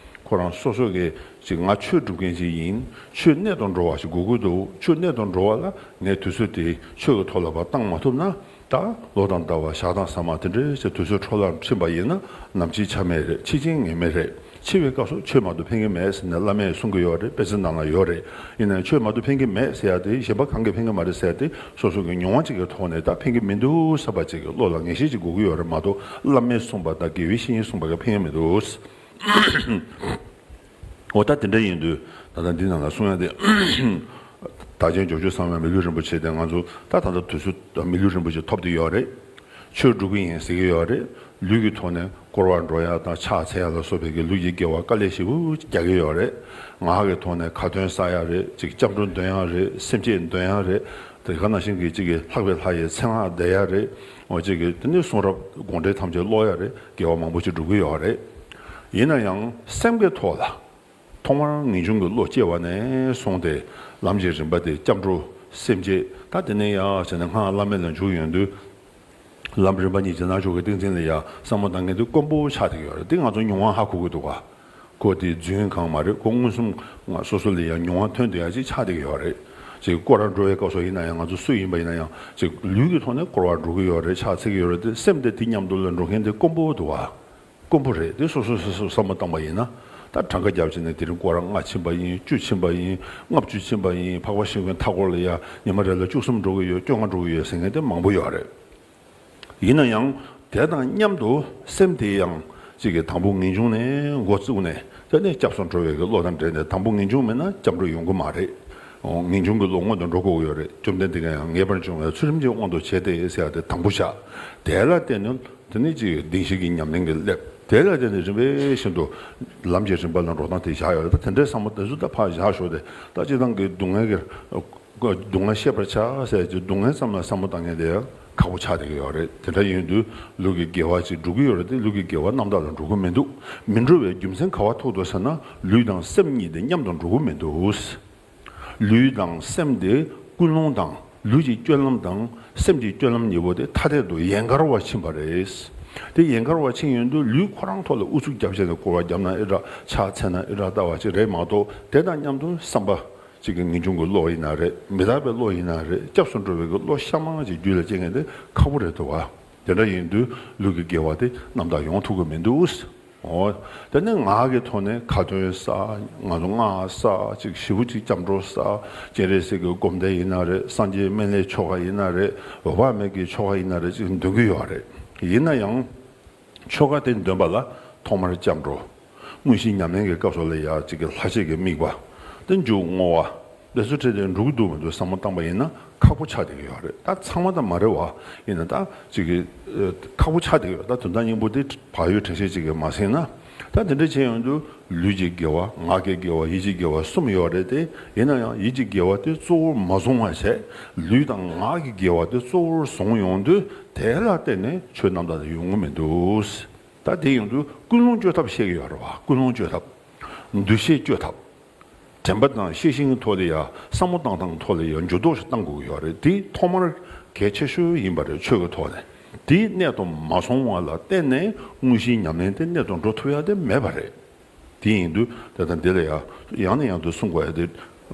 ཁོ་རང་སོ་སོ་གི་ཅིག་ང་ཆོས་སྒྲུབ་མཁན་ཅིག་ཡིན། ཆོས་གནད་དུ་འགྲོ་བ་ཞིག་དགོས་ཀྱི་འདུག་ཆོས་གནད་དུ་འགྲོ་བ་ལ་ངས་དུས་ཚོད་དེ་ཆོས་ཀྱི་ཐོག་ལ་ཕར་བཏང་མ་ཐུབ་ན། ད་ལོ་དང་ཟླ་བ་ཞག་དང་ཟ་མ་དེ་འདྲའི་ཕྱིར་དུས་ཚོད་འཕྲོ་བརླག་ཕྱིན་པ་ཡིན་ན་ནམ་འཆི་ཆ་མེད་རེད། འཆི་རྐྱེན་ངེས་མེད་རེད། འཆི་བའི་སྐབས་སུ་ཆོས་མ་གཏོགས་ཕན་གྱི་མེད་ཟེར་ནས་བླ་མས་གསུང་གི་ཡོད་རེད། དཔེ་ཆ་ནང་ལ་ཡོད་རེད། ཡིན་ནའང་ཆོས་མ་གཏོགས་ཕན་གྱི་མེད་ཟེར་ཡག་དེ་གཞན་པ་གང་གིས་ཕན་གྱི་མ་རེད་ཟེར་ཡག་དེ་སོ་སོ་གི་མྱོང་བ་ཅིག་གི་ཐོག་ནས་ད་ཕན་གྱི་མི་འདུག་བསམ་པ་ཅིག་གི་བློ་ལ་ངེས་ཤེས་ཅིག་དགོས་ཀྱི་ཡོད་རེད་མ་གཏོགས། བླ་མས་གསུངས་པ་དང་དགེ་བའི་བཤེས་གཉེན་གསུངས་པ་གིས་ཕན་གྱི་མི་འདུག་འོ་ད་དེ་འདྲ་ཡིན་དུས་ད་ལྟ་འདི་ནང་ལ་གསུང་ཡག་དེ། བདག་ཆེན་སྐྱབས་མཆོག་གསང་བའི་མི་ལུས་རིན་པོ་ཆེ་དེ་ང་ཚོ་ད་ད་ལྟ་དུས་ཚོད་མི་ལུས་རིན་པོ་ཆེ་ཐོབ་བསྡད་ཡོད་རེད། ཆོས་སྒྲུབ་ཀྱི་ཡིན་ཟེར་གྱི་ཡོད་རེད། ལུས་ཀྱི་ཐོག་ནས་བསྐོར་བ་འགྲོ་ཡག་དང་ཕྱག་འཚལ་ཡག་ལ་སོགས་པའི་གི་ལུས་ཀྱི་དགེ་བ་དཀའ་ལས་ཞེ་པོ་རྒྱག་གི་ཡོད་རེད། ངག་གི་ཐོག་ནས་ཁ་ཏོན་གསག་ཡག་རེད། ཅིག་སྐྱབས་འགྲོ་འདོན་ཡག་རེད། སེམས་བསྐྱེད་འདོན་ཡག་རེད། དེ་ག་ནང་བཞིན་གྱི་གཅིག་གི་ལྷག་པའི་ལྷ་ཡི་མཚན་སྔགས་བཟླ་ཡག་རེད། འོ་གཅིག་གི་དེ་ནས་གསུང་རབ་དགོངས་འགྲེལ་ཐམས་ཅད་ཀློག་ཡག་རེད། དགེ་བ་མང་པོ་ཅིག་སྒྲུབ་ཀྱི་ཡོད་རེད། ཡིན་ན་ཡང་སེམས་ཀྱི་ཐོག་ལ་ཐོག་མར་ངེས་འབྱུང་གི་བློ་སྐྱེ་བ་ནས་བཟུང་སྟེ་ལམ་གྱི་རིམ་པ་དེ་སྐྱབས་འགྲོ་སེམས་བསྐྱེད་ད་དེ་ནས་ཡར་བྱས་ནས་སྔགས་བླ་མེད་ལ་འཇུག་ཡོང་དུས། ལམ་རིམ་པ་གཉིས་ཀྱི་རྣལ་འབྱོར་གྱི་ཏིང་འཛིན་ལ་ཡ་བསམ་བློ་བཏང་མཁན་དེ་དཀོན་པོ་ཆགས་བསྡད་ཀྱི་ཡོད་རེད། དེ་ང་ཚོ་མྱོང་བ་ཧ་གོ་གི་འདུག་ག་ཁོ་དེ་རྫུན་གང་མ་རེད། ཁོ་མངོན་སུམ་ང་སོ་སོ་ལ་ཡང་མྱོང་བ་ཐོན་བསྡད་ཡ་ཅིག་ཆགས་བསྡད་ཀྱི་ཡོད་རེད། ཅིག་སྐོར་ར་འགྲོ་བའི་སྐབས་སུ་ཡིན་ན་ཡང་ང་ཚོ་སུ་ཡིན་པ་ཡིན་ན་ཡང་ཅིག་ལུས་ཀྱི་ཐོག་ནས་སྐོར་བ་འགྲོ་གི་ཡོད་རེད། ཕྱག་འཚལ་གྱི་ཡོད་རེད་དེ་སེམས་དེ་དེ་མཉམ་དུ་ལ་འགྲོ་མཁན་དེ་དཀོན་པོ་འདུག་ག་དཀོན་པོ་རེད་དེ་སོ་སོ་སོ་སོ་བསམ་བློ་བཏང་པ་ཡིན་ན། ད་གྲངས་ཀ་བརྒྱབ་བྱས་ནས་དེ་རིང་སྐོར་ར་ལྔ་ཕྱིན་པ་ཡིན། བཅུ་ཕྱིན་པ་ཡིན། ལྔ་བཅུ་ཕྱིན་པ་ཡིན། འཕགས་པ་ཤིང་ཀུན་མཐའ་སྐོར་ལ་ཡ་ཉི་མ་རེ་ལ་བཅུ་གསུམ་འགྲོ་གི་ཡོད། བཅོ་ལྔ་འགྲོ་གི་ཡོད་ཟེར་མཁན་དེ་མང་པོ་ཡོད་རེད། ཡིན་ན་ཡང་དེ་དང་མཉམ་དུ་སེམས་དེ་ཡང་གཅིག་གི་དང་པོ་ངེས་འབྱུང་ནས་འགོ་བཙུགས་ནས་དེ་ནས་སྐྱབས་སུ་འགྲོ་བའི་གི་བློ་དང་འབྲེལ་ནས་དང་པོ་ངེས་འབྱུང་མེད་ན་སྐྱབས་འགྲོ་ཡོང་གི་མ་རེད། ངེས་འབྱུང་གི་བློ་སྔོན་དུ་འགྲོ་དགོས་ཀྱི་ཡོད་རེད། བཅོམ་ལྡན་འདས་ཀྱིས་ཡང་ངེས་པར་འབྱུང་བའི་ཚུལ་ཁྲིམས་ཀྱི་དབང་དུ་བྱས་ཏེ་ཟེར་ཡ་དེ་དང་པོ་བཞག་དེ་ལ་བརྟེན་ནས་ དེ་ནས་ཅིག་བདེན་བཞི་གི་ཉམས་ལེན་གྱི་སླེབས། དེ་ལ་བརྟེན་ནས་རིམ་པས་བཞིན་དུ་ལམ་གྱི་རིམ་པ་ལ་འགྲོ་སྟངས་དེ་བཞག་ཡོད་རེད། ད་དེ་འདྲའི་བསམ་བློ་དེ་ཚོ་ད་ཕར་བཞག་ཞོག་དེ། ད་སྤྱིར་བཏང་གི་སྡུག་བསྔལ་གྱི་སྡུག་བསྔལ་ཤེས་པར་བྱ་ཟེར་གྱི་སྡུག་བསྔལ་ཙམ་ལ་བསམ་བློ་བཏང་མཁན་དེ་ཡང་ཁག་པོ་ཆགས་བསྡད་ཀྱི་ཡོད་རེད། དེ་འདྲ་ཡིན་དུས་ལུས་ཀྱི་དགེ་བ་ཅིག་འགྲུབ་ཀྱི་ཡོད་རེད་དེ། ལུས་ཀྱི་དགེ་བ་རྣམ་དག་ལ་འགྲོ་གི་མི་འདུག་མི་འགྲོ་བའི་རྒྱུ་མཚན་ག་བ་ཐུག་འདུག་ཟེར་ན། ལུས་དང་སེམས་གཉིས་དེ་མཉམ་དུ་འགྲོ་གི་མི་འདུག་ལུས་དང་སེམས་དེ་ཀུན་སློང་དང་། ལུས་ཀྱི་སྤྱོད་ལམ་དང་སེམས་ཀྱི་སྤྱོད་ལམ་གཉིས་པོ་དེ་ཐ་དད་དུ་ཡན་གར་བ་ཕྱིན་པ་རེད། དེ་ཡན་གར་བ་ཕྱིན་ཡོང་དུས་ལུས་ཁོ་རང་ཐོག་ལ་ཨུ་ཚུགས་རྒྱབ་བྱས་ནས་སྐོར་བ་བརྒྱབ་ན་ཨེ་དྲག་ཕྱག་འཚལ་ན་ཨེ་དྲག་ལྟ་བ་ཅིག་རེད་མ་གཏོགས། དེ་དང་མཉམ་དུ་བསམ་པ་ཅིག་གི་ངེས་འབྱུང་གི་བློ་ཡིན་ན་རེད། མི་རྟག་པའི་བློ་ཡིན་ན་རེད། སྐྱབས་སུ་འགྲོ་བའི་གི་བློ་གཤའ་མ་ཅིག་རྒྱུད་ལ་སྐྱེ་མཁན་དེ་ཁག་པོ་རེད་འདུག་བ། དེ་འདྲ་ཡིན་དུས་ལུས་ཀྱི་དགེ་བ་དེ་རྣམ་དག་ཡོང་ཐུབ་ཀྱི་མི་འདུག་འོ། དེ་ནས་ངག་གི་ཐོག་ནས་ཁ་ཏོན་བསགས། ང་ཚོ་སྔགས་བསགས། ཅིག་ཞེ་པོ་ཅིག་སྐྱབས་འགྲོ་བསགས། སྤྱན་རས་གཟིགས་ཀྱི་སྒོམ་བཟླས་ཡིན་ན་རེད། སངས་རྒྱས་སྨན་བླའི་ཆོ་ག་ཡིན་ན་རེད། འོད་དཔག་མེད་ཀྱི་ཆོ་ག་ཡིན་ན་རེད། ཅིག་འདོན་གྱི་ཡོད་རེད། ཡིན་ན་ཡང་ཆོ་ག་དེ་འདོན་པ་ལ་ཐོག་མར་སྐྱབས་འགྲོ། དངོས་གཞིའི་ཉམས་ལེན་གྱི་སྐབས་སུ་ལ་ཡ་ཅིག་གི་ལྷག་བཅས་ཀྱི་དམིགས་པ། དེ་མཇུག་བསྔོ་བ། དེ་ཚོ་ཁྲིད་དེ་འགྲུབ་ཀྱི་འདུག་མི་འདུག་བསམ་བློ་བཏང་པ་ཡིན་ན་ཁག་པོ་ཆགས་བསྡད་ཀྱི་ཡོད་རེད། ད་ཚང་མ་ད་མ་རེད་བ། ཡིན་ན་ད་ཅིག་གི་ཨ་ཁག་པོ་ཆགས་བསྡད་ཀྱི་ཡོད། ད་དོན་དག་སྙིང་པོ་དེ་བག་ཡོད་དྲན་ཤེས་ཅིག་གིས་མ་ཟིན་ན། ད་དེ་འདྲ་བྱས་ཡོང་དུས་ལུས་ཀྱི་དགེ་བ། ངག་གི་དགེ་བ། ཡིད་ཀྱི་དགེ་བ་གསུམ་ཡོད་རེད་དེ། ཡིན་ན་ཡང་ཡིད་ཀྱི་དགེ་བ་དེ་གཙོ་བོར་མ་བཟུང་བ་བྱས། ལུས་དང་ངག་གི་དགེ་བ་དེ་གཙོ་བོར་བཟུང་ཡོང་དུས་དེ་ལ་བརྟེན་ནས་ཆོས་རྣམ་དག་དེ་ཡོང་གི་མི་འདུག་ད་དེ་ཡོང་དུས་ཀུན་སློང་བཅོས་ཐབས་ཤེས་ཀྱི་ཡོད་རེད་བ། ཀུན་སློང་བཅོས་ཐབས། འདུ་ཤེས་བཅོས་ཐབས། དྲན་པ་དང་ཤེས་བཞིན་གྱི་ཐོག་ལ་ཡ། བསམ་བློ་བཏང་སྟངས་ཐོག་ལ་ཡ་འགྱུར་ལྡོག་ཞིག་བཏང་དགོས་ཀྱི་ཡོད་རེད། དེ་ཐོག་མར་གལ་ཆེ་ཤོས་ཡིན་པ་རེད། ཆོས་ཀྱི་ཐོག་ནས་དེ་གནད་དུ་མ་སོང་བ་ལ་བརྟེན་ནས་དངོས་གཞིའི་ཉམས་ལེན་དེ་གནད་དུ་འགྲོ་ཐུབ་ཡ་དེ་མེད་པ་རེད། དེ་ཡིན་དུས་ད་ལྟ་འདི་ལ་ཡ་ཡང་ནས་ཡང་དུ་གསུང་དགོས་ཡ་དེ།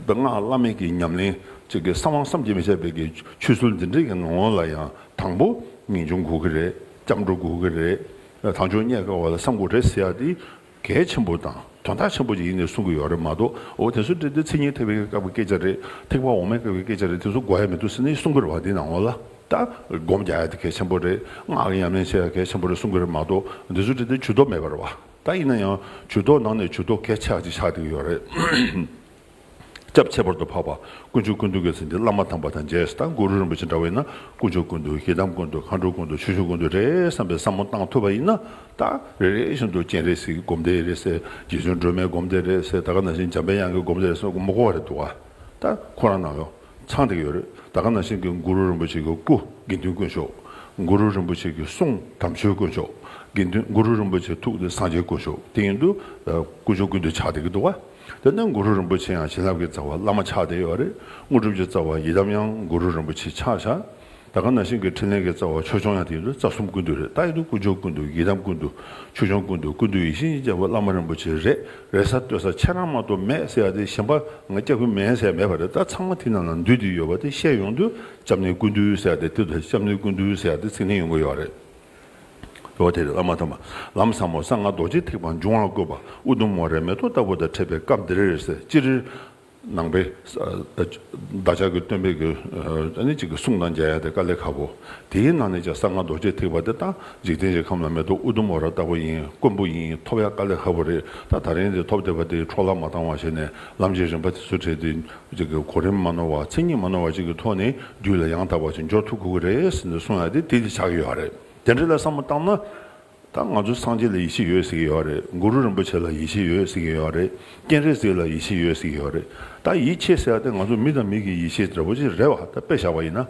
སྔགས་བླ་མེད་ཀྱི་ཉམས་ལེན་ཅིག་གི་གསང་བ་བསམ་གྱིས་མི་ཁྱབ་པའི་གི་ཆོས་ཚུལ་འདི་འདྲའི་གི་ནང་ལ་ཡང་དང་པོ་ངེས་འབྱུང་དགོས་ཀྱི་རེད། སྐྱབས་འགྲོ་དགོས་ཀྱི་རེད། དལ་འབྱོར་རྙེད་དཀའ་བ་ལ་བསམ་དགོས་རེད་ཟེར་ཡ་དེ་གལ་ཆེན་པོ་དང་དོན་དག་ཆེན་པོ་ཅིག་ཡིན་ནས་གསུང་གི་ཡོད་རེད་མ་གཏོགས། འོ་དེ་ཚོ་འདྲ་དེ་མཚན་ཉིད་ཐེག་པའི་སྐབས་ཀྱི་སྐད་ཆ་རེད། ཐེག་པ་འོག་མའི་སྐབས་ཀྱི་སྐད་ཆ་རེད། དེ་ཚོ་དགོས་ཡ་མི་འདུག་ཟེར་ནས་གསུང་གི་རེད་བ། དེ་ནང་ལོགས་ལ་ད་སྒོམ་རྒྱག་ཡ་དེ་གལ་ཆེན་པོ་རེད། སྔགས་ཀྱི་ཉམས་ལེན་བྱེད་ཡ་གལ་ཆེན་པོ་རེད་གསུང་གི་རེད་མ་གཏོགས། འདི་ཚོ་འདྲ་དེ་ཇུས་གཏོགས་མེད་པ་རེད་བ། ད་ཡིན་ན་ཡང་ཇུས་གཏོགས་ནང་ནས་ཇུས་གཏོགས་གལ་ཆེ་བ་ཅིག་ཆགས་བསྡད་ཀྱི་ཡོད་རེད། སྐྱབས་ཁྱད་པར་དུ་འཕགས་པ་དཀོན་མཆོག་ཀུན་འདུས་ཀྱི་མཚན་གྱི་བླ་མ་དམ་པ་དང་མཇལ། ད་གུ་རུ་རིན་པོ་ཆེ་འདྲ་བས་ན་དཀོན་མཆོག་ཀུན་འདུས། ཡི་དམ་ཀུན་འདུས། མཁའ་འགྲོ་ཀུན་འདུས། ཆོས་སྐྱོང་ཀུན་འདུས་རེད་བསམ་པའི་བསམ་བློ་བཏང་ཐུབ་པ་ཡིན་ན། ད་རེ་རེ་བཞིན་དུ་སྤྱན་རས་གཟིགས་ཀྱི་སྒོམ་བཟླས་རེད་ཟེར། རྗེ་བཙུན་སྒྲོལ་མའི་སྒོམ་བཟླས་རེད་ཟེར། ད་ག་ནང་བཞིན་འཇམ་པའི་དབྱངས་ཀྱི་སྒོམ་བཟླས་རེད་ཟེར་མང་པོ་རེད་འདུག་བ། ད་ཁོ་རང་ནང་ལ་ཚང་བསྡད་ཀྱི་ཡོད་རེད། ད་ག་ནང་བཞིན་གྱི་གུ་རུ་རིན་པོ་ཆེ་གི་སྐུ་དགེ་འདུན་དཀོན་མཆོག་གུ་རུ་རིན་པོ་ཆེ་གི་གསུང་དམ་ཆོས་དཀོན་མཆོག་དགེ་འདུན། གུ་རུ་རིན་པོ་ཆེའི་ཐུགས་དེ་སངས་རྒྱས་དཀོན་མཆོག་དེ་ཡིན་དུས་ཨ་དཀོན་མཆོག་ཀུན་འདུས་ཆགས་བསྡད་ཀྱི་འདུག་བ། དེ་ནས་གུ་རུ་རིན་པོ་ཆེ་ཡང་བྱིན་རླབས་ཀྱི་རྩ་བ་བླ་མ་ཆགས་བསྡད་ཡོད་རེད། དངོས་གྲུབ་ཀྱི་རྩ་བ་ཡི་དམ་ཡང་གུ་རུ་རིན་པོ་ཆེ་ཆགས་བཞག་ད་ག་ནང་བཞིན་གྱི་འཕྲིན་ལས་ཀྱི་རྩ་བ་ཆོས་སྐྱོང་ཡང་དེ་ཡིན་དུས་རྩ་གསུམ་ཀུན་འདུས་རེད། ད་ཡིན་དུས་དཀོན་མཆོག་ཀུན་འདུས། ཡི་དམ་ཀུན་འདུས། ཆོས་སྐྱོང་ཀུན་འདུས། ཀུན་འདུས་ཡིད་བཞིན་གྱི་རྒྱལ་པོ་བླ་མ་རིན་པོ་ཆེ་རེད། རེད་ས་ལྟོས་ས་ཁྱེད་རང་མ་གཏོགས་མེད་ཟེར་ཡ་དེ། གཞན་པ་ང་སྐྱབས་ཀྱི་མེད་ཟེར་ཡ་མེད་པ་རེད། ད་ཚང་མ་དེ་ནང་ལ་འདུས་ཏེ་ཡོད་པ་དེ་བཤད་ཡོང་དུས། སྐྱབས་གནས་ཀུན་འདུས་ཟེར་ཡ་དེ། དེ་དུས་སྐྱབས་གནས་ཀུན་འདུས་ཟེར་ཡ་དེ་ཚིག་ནི་ཡོང་གི་ཡོད་རེད། འོ་དེ་རེད། བླ་མ་དམ་པ་ལམ་ཟབ་མོ་གསང་སྔགས་རྡོ་རྗེ་ཐེག་པ་འབྱུང་བར་བཀོད་པ། ཨུ་དུམ་ཝ་རའི་མེ་ཏོག་ལྟ་བུ་དང་འཕྲད་པའི་སྐབས་འདིར་ཟེར། སྤྱིར་ནང་པའི་བདག་ཅག་གི་སྟོན་པའི་གི་ཨ་ནི་གཅིག་གི་གསུང་དང་མཇལ་ཡ་དེ་དཀའ་ལས་ཁག་པོ། དེའི་ནང་ནས་ཀྱང་གསང་སྔགས་རྡོ་རྗེ་ཐེག་པ་དེ་ད་འཇིག་རྟེན་གྱི་ཁམས་ལ་མེ་ཏོག་ཨུ་དུམ་ཝ་ར་ལྟ་བུ་ཡིན། དཀོན་པོ་ཡིན། ཐོབ་ཡ་དཀའ་ལས་ཁག་པོ་རེད། ད་ད་རིང་དེ་ཐོབ་བསྡད་པ་དེ་འཕྲོ་བརླག་མ་བཏང་བ་བྱས་ནས་ལམ་གྱི་རིམ་པ་དེ་ཚོ་འཕྲད་དེ་གཅིག་གི་གོ་རིམ་མ་ནོར་བ། མཚན་ཉིད་མ་ནོར་བ་ཅིག་གི་ཐོག་ནས་རྒྱུད་ལ་ཡང་དག་པ་ཅིག་འབྱོར་ཐུབ་དགོས་ཀྱི་རེད་ཟེར་ནས་གསུང་ཡ་དེ་དེ་ལ་ཆགས་ཀྱི་ཡོད་རེད། དེ་འདྲ་ལ་བསམ་བློ་བཏང་ན། ད་ང་ཚོ་སངས་རྒྱས་ལ་ཡིད་ཆེས་ཡོད་ཟེར་གྱི་ཡོད་རེད། གུ་རུ་རིན་པོ་ཆེ་ལ་ཡིད་ཆེས་ཡོད་ཟེར་གྱི་ཡོད་རེད། སྤྱན་རས་གཟིགས་ལ་ཡིད་ཆེས་ཡོད་ཟེར་གྱི་ཡོད་རེད། ད་ཡིད་ཆེས་ཟེར་ཡ་དེ་ང་ཚོ་མི་དང་མི་གི་ཡིད་ཆེས་འདྲ་པོ་ཅིག་རེད་བ། ད་དཔེ་བཞག་པ་ཡིན་ན།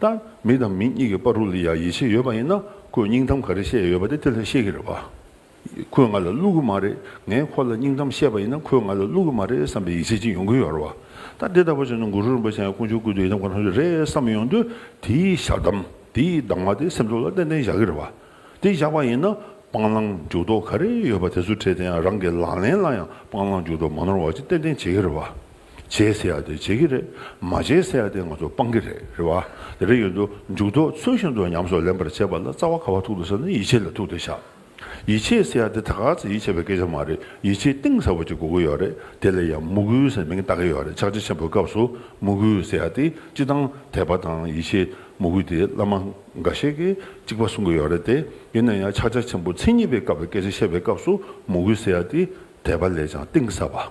ད་མི་དང་མི་གཉིས་ཀྱི་བར་དུ་ལ་ཡ་ཡིད་ཆེས་ཡོད་པ་ཡིན་ན། ཁོས་སྙིང་གཏམ་ག་རེ་བཤད་ཡོད་པ་དེ་དེ་ལ་བཤད་ཀྱི་རེད་བ། ཁོས་ང་ལ་བསླུ་གི་མ་རེད། ངས་ཁོ་ལ་སྙིང་གཏམ་བཤད་པ་ཡིན་ན་ཁོས་ང་ལ་བསླུ་གི་མ་རེད་བསམ་པའི་ཡིད་ཆེས་ཅིག་ཡོང་གི་ཡོད་རེད་བ། ད་དེ་ལྟ་བུ་བྱས་ན་གུ་རུ་རིན་པོ་ཆེ་ཡང་དཀོན་མཆོག་ཀུན་འདུས་ཡི་དམ་མགོན་ཐམས་ཅད་རེད་བསམ་ཡོང་དུས། དེའི་ཞལ་གདམས་དེའི་གདམས་ངག་དེ་སེམས་ཚོར་ལ་ཏན་ཏན་བཞག་གི་རེད་བ། དེ་བཞག་པ་ཡིན་ན་སྤང་བླང་འཇུག་ལྡོག་ག་རེ་ཡོད་པ་དེ་ཚོ་འཕྲད་དེ་ཡང་རང་གི་ལག་ལེན་ལ་ཡང་སྤང་བླང་འཇུག་ལྡོག་མ་ནོར་བ་ཅིག་ཏན་ཏན་བྱེད་ཀྱི་རེད་བ། བྱེད་ཟེར་ཡ་དེ་བྱེད་ཀྱི་རེད། མ་བྱེད་ཟེར་ཡ་དེ་ང་ཚོ་སྤང་གི་རེད། རེད་བ། དེ་འདྲ་ཡིན་དུས་འཇུག་ལྡོག་ཚུལ་བཞིན་དུ་ཉམས་སུ་ལེན་པར་བྱེད་པ་ལ་རྩ་བ་ག་བ་ཐུག་འདུག་ཟེར་ན་ཡིད་ཆེས་ལ་ཐུག་འདུག་ཤག་ཡིད་ཆེས་ཟེར་ཡ་དེ་ད་ག་ཚོད་ཡིད་ཆེས་པའི་སྐད་ཆ་མ་རེད། ཡིད་ཆེས་གཏིང་ཟབ་པོ་ཅིག་དགོས་ཀྱི་ཡོད་རེད། དེ་ལ་ཡང་མོས་གུས་ཟེར་མིང་བཏགས་ཀྱི་ཡོད་རེད། ཕྱག་རྒྱ་ཆེན་པོའི་སྐབས་སུ་མོས་གུས་ཟེར་ཡ་དེ་སྤྱིར་བཏང་དད་པ་དང་ཡིད་ཆེས་མོས་གུས་དེ་བླ་མ་འགའ་ཤས་ཀྱིས་གཅིག་པ་གསུང་གི་ཡོད་རེད་དེ། ཡིན་ན་ཡང་ཕྱག་རྒྱ་ཆེན་པོ་མཚན་ཉིད་པའི་སྐབས་ཀྱི་སྐད་ཆ་བཤད་པའི་སྐབས་སུ་མོས་གུས་ཟེར་ཡ་དེ་དད་པ་ལས་ཀྱང་གཏིང་ཟབ་པ།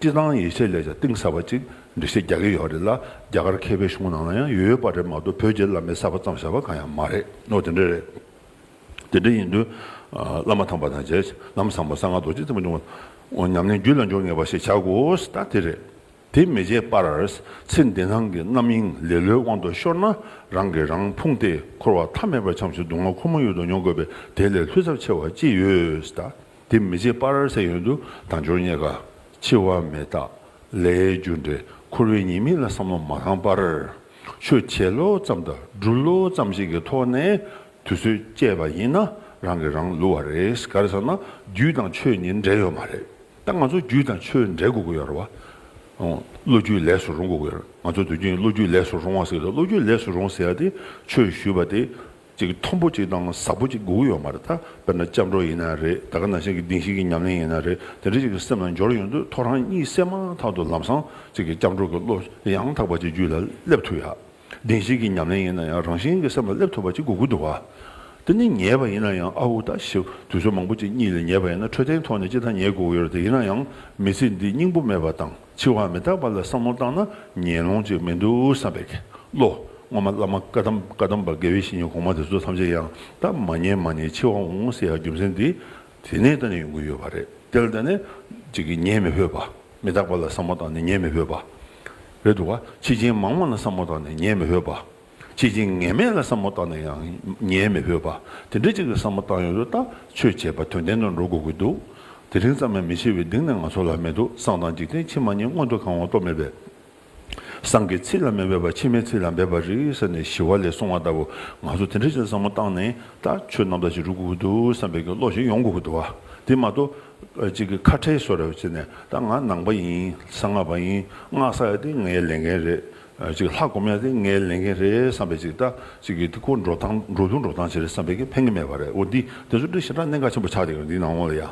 སྤྱིར་བཏང་ཡིད་ཆེས་ལས་ཀྱང་གཏིང་ཟབ་པ་ཅིག་འགྲེལ་བཤད་རྒྱག་གི་ཡོད་རེད་ལ། རྒྱ་གར་མཁས་པའི་གཞུང་ནང་ལ་ཡང་ཡོད་པ་རེད་མ་གཏོགས་བོད་ཀྱི་བླ་མས་གསར་པ་བརྩམས་བཞག་པ་གང་ཡང་མ་རེད། ཨོ་དེ་འདྲ་རེད། དེ་འདྲ་ཡིན་དུས། ཨ། བླ་མ་དམ་པ་དང་མཇལ། ལམ་བཟང་པོ་གསང་སྔགས་རྡོ་རྗེ་ཐེག་པ་འབྱུང་བ། ཉམས་ལེན་རྒྱུད་ལ་འཇུག་ངེས་པ་ཞེས་བྱ་དགོས། ད་དེ་རེད། དེ་མི་བྱེད་པར། ཚེ་འདི་སྣང་གི་རྣམ་གཡེང་ལེ་ལོའི་དབང་དུ་ཤོར་ན། རང་གིས་རང་ཕུང་སྟེ་འཁོར་བ་མཐའ་མེད་པར་འཁྱམས་ཤིང་སྡུག་བསྔལ་ཁོ་ན་ཡུན་དུ་མྱོང་དགོས་པས། དེ་ལས་ལྷོད་ཚབས་ཆེ་བ་ཅི་ཡོད། ད་དེ་མི་བྱེད་པར་ཟེར་ཡོང་དུས་དལ་འབྱོར་རྙེད་དཀའ། འཆི་བ་མི་རྟག། ལས་རྒྱུ་འབྲས། འཁོར་བའི་ཉེས་དམིགས་ལ་བསམ་བློ་མ་བཏང་བར། ཆོས་བྱེད་ལོ་ཙམ་དང་སྒྲུབ་ལོ་ཙམ་ཞིག་གི་ཐོག་ནས་དུས་ཚོད་བསྐྱལ་བ་ཡིན་ན་རང་གིས་རང་བསླུ་བ་རེད། ག་རེ་ཟེར་ན། རྒྱུ་དང་ཆོས་གཉིས་འབྲེལ་ཡོད་མ་རེད། ད་ང་ཚོ་རྒྱུ་དང་ཆོས་འབྲེལ་དགོས་ཀྱི་ཡོད་རེད་བ། ཨོ། བློ་རྒྱུད་ལས་སུ་རུང་དགོས་ཀྱི་ཡོད་རེད། ང་ཚོ་དུས་རྒྱུན་བློ་རྒྱུད་ལས་སུ་རུང་བ་ཟེར་གྱི་འདུག་བློ་རྒྱུད་ལས་སུ་རུང་ཟེར་ཡ་དེ་ཆོས་ཞུས་པ་དེ། ཅིག་མཐོན་པོ་ཅིག་དང་ཟབ་པོ་ཅིག་དགོས་ཀྱི་ཡོད་མ་རེད། ད་དཔེར་ན་སྐྱབས་འགྲོ་ཡིན་ན་རེད། ད་ག་ནང་བཞིན་གྱི་བདེན་བཞི་གི་ཉམས་ལེན་ཡིན་ན་རེད། དེ་འདྲ་ཅིག་གི་སེམས་ལ་འབྱོར་ཡོང་དུས་ཐོ་རངས་གཉིད་སད་མ་ཐག་ཏུ་ལམ་སང་ཅིག་གི་སྐྱབས་འགྲོ་གི་བློ་ཡང་དག་པ་ཅིག་རྒྱུད་ལ་སླེབས་ཐུབ་ཡ། བདེན་བཞི་གི་ཉམས་ལེན་ཡིན་ན་ཡང་རང་བཞིན་གྱི་སེམས་ལ་སླེབས་ཐུབ་པ་ཅིག་དགོས་ཀྱི་འདུག་བ། དེ་ནི་ཉལ་བ་ཡིན་ན་ཡང་། ཨ་འུ། ད་ཞེ་དུས་ཚོད་མང་པོ་ཅིག་གཉིད་ལ་ཉལ་བ་ཡིན་ན་འཕྲོད་བསྟེན་ཐོག་ནས་ཅི་ལྟར་ཉལ་དགོས་ཀྱི་ཡོད་རེད། དེ་ཡིན་ན་ཡང་མི་ཚེ་འདི་སྙིང་པོ་མེད་པ་དང་འཆི་བ་མི་རྟག་པ་ལ་བསམ་བློ་བཏང་ན་ཉལ་ལོང་ཅིག་མི་འདུག་བསམ་པའི་བློ། སྔོན་མ་བླ་མ་བཀའ་གདམས། བཀའ་གདམས་པ་དགེ་བའི་བཤེས་གཉེན་གོང་མ་དེ་ཚོ་ཐམས་ཅད་ཀྱང་ད་མ་ཉལ་མ་ཉལ་འཆི་བ་འོང་ཟེར་ཡ་རྒྱུ་མཚན་འདི་དེ་ནས་ད་ནས་ཡོང་གི་ཡོད་པ་རེད། དེ་ལ་ད་ནས་ཅིག་གིས་ཉལ་མི་ཕོད་པ། མི་རྟག་པ་ལ་བསམ་བློ་བཏང་ནས་ཉལ་མི་ཕོད་པ། རེད་འདུག་བ། འཆི་རྐྱེན་མང་བ་ལ་བསམ་བློ་བཏང་ནས་ཉལ་མི་ཕོད་པ། འཆི་རྐྱེན་ངེས་མེད་ལ་བསམ་བློ་བཏང་ནས་ཡང་ཉལ་མི་ཕོད་པ། དེ་འདྲ་ཅིག་གི་བསམ་བློ་བཏང་ཡོང་དུས་ད་ཆོས་བྱས་པ་དོན་ལྡན་དུ་འགྲོ་དགོས་ཀྱི་འདུག་དེ་རིང་ཙམ་ཡང་མི་འཆི་བའི་གདེང་ནི་ང་ཚོ་ལ་མི་འདུག་བསམ་དང་འཇིག་རྟེན་ཕྱི་མ་གཉིས་མངོན་དུ་གང་བ་སྟོབས་མེད་པས། བསམ་གྱིས་ཚིག་ལ་མི་འབེབས་པ་ཕྱི་མའི་ཚིག་ལ་འབེབས་པ་རེད་ཟེར་ནས་ཞི་བ་ལྷས་གསུངས་པ་ལྟ་བུ། ང་ཚོ་དེ་འདྲ་ཅིག་བསམ་བློ་བཏང་ནས་ད་ཆོས་རྣམ་དག་ཅིག་སྒྲུབ་དགོས་ཀྱི་འདུག་བསམ་པའི་གི་བློ་ཞིག་ཡོང་དགོས་ཀྱི་འདུག་བ། དེ་མ་གཏོགས་ཅིག་གི་ཁ་བྲལ་བཟོ་འདྲ་བྱས་ནས། ད་ང་ནང་པ་ཡིན། གསང་སྔགས་པ་ཡིན། སྔགས་བསགས་ཡ་དེ་ངའི་ལས་འགན་རེད། ཅིག་ལྷ་སྒོམ་ཡ་དེ་ངའི་ལས་འགན་རེད་བསམ་པའི་ཅིག་ད་ཅིག་གི་དེ་ཁོ་འགྲོ་སྟངས། འགྲོ་ལུགས་འགྲོ་སྟངས་ཅིག་རེད་བསམ་པའི་གི་ཕན་གི་མེད་པ་རེད། འོ་འདི་དེ་ཚོ་འདི་ཞེ་དྲག་གནད་འགག་ཆེན་པོ་ཆགས་བསྡད་ཡོད་འདི་ནང་ལོགས་ལ་ཡ།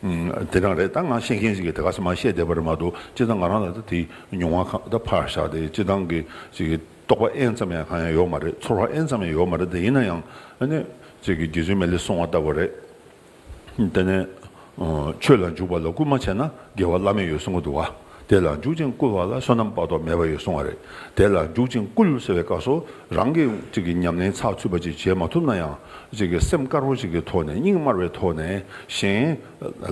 ཨུམ། དེ་རང་རེད། ད་ང་ཤེས་མཁན་ཞིག་གིས་དེ་ག་ཚོད་མ་བཤད་བསྡད་པ་རེད་མ་གཏོགས། སྤྱིར་བཏང་ང་རང་ལ་ད་དེ་མྱོང་བ་གང་ད་ཕར་བཞག་སྟེ། སྤྱིར་བཏང་གི་ཅིག་གི་རྟོགས་པ་ཨེན་ཙམ་ཡང་གང་ཡང་ཡོད་མ་རེད། ཚོར་བ་ཨེན་ཙམ་ཡང་ཡོད་མ་རེད། དེ་ཡིན་ན་ཡང་ཨ་ནི་ཅིག་གི་རྗེ་བཙུན་མི་ལས་གསུངས་པ་ལྟ་བུ་རེད། དེ་ནས་ཆོས་ལ་འཇུག་པ་ལ་བསྐུལ་མ་བྱས་ན་དགེ་བ་བླ་མེད་ཡོད་གསུང་གི་འདུག་བ། དེ་ལ་འཇུག་ཅིང་བསྐུལ་བ་ལ་བསོད་ནམས་དཔག་ཏུ་མེད་པ་ཡོད་གསུང་བ་རེད། དེ་ལ་འཇུག་ཅིང་བསྐུལ་ཟེར་བའི་སྐབས་སུ་རང་གིས་ཅིག་གི་ཉམས་ལེན་ཚགས་ཚུད་པ་ཅིག་བྱེད་མ་ཐུབ་ན་ཡང་། ཅིག་གི་སེམས་དཀར་པོ་ཅིག་གི་ཐོག་ནས། སྙིང་དམར་བའི་ཐོག་ནས་གཞན་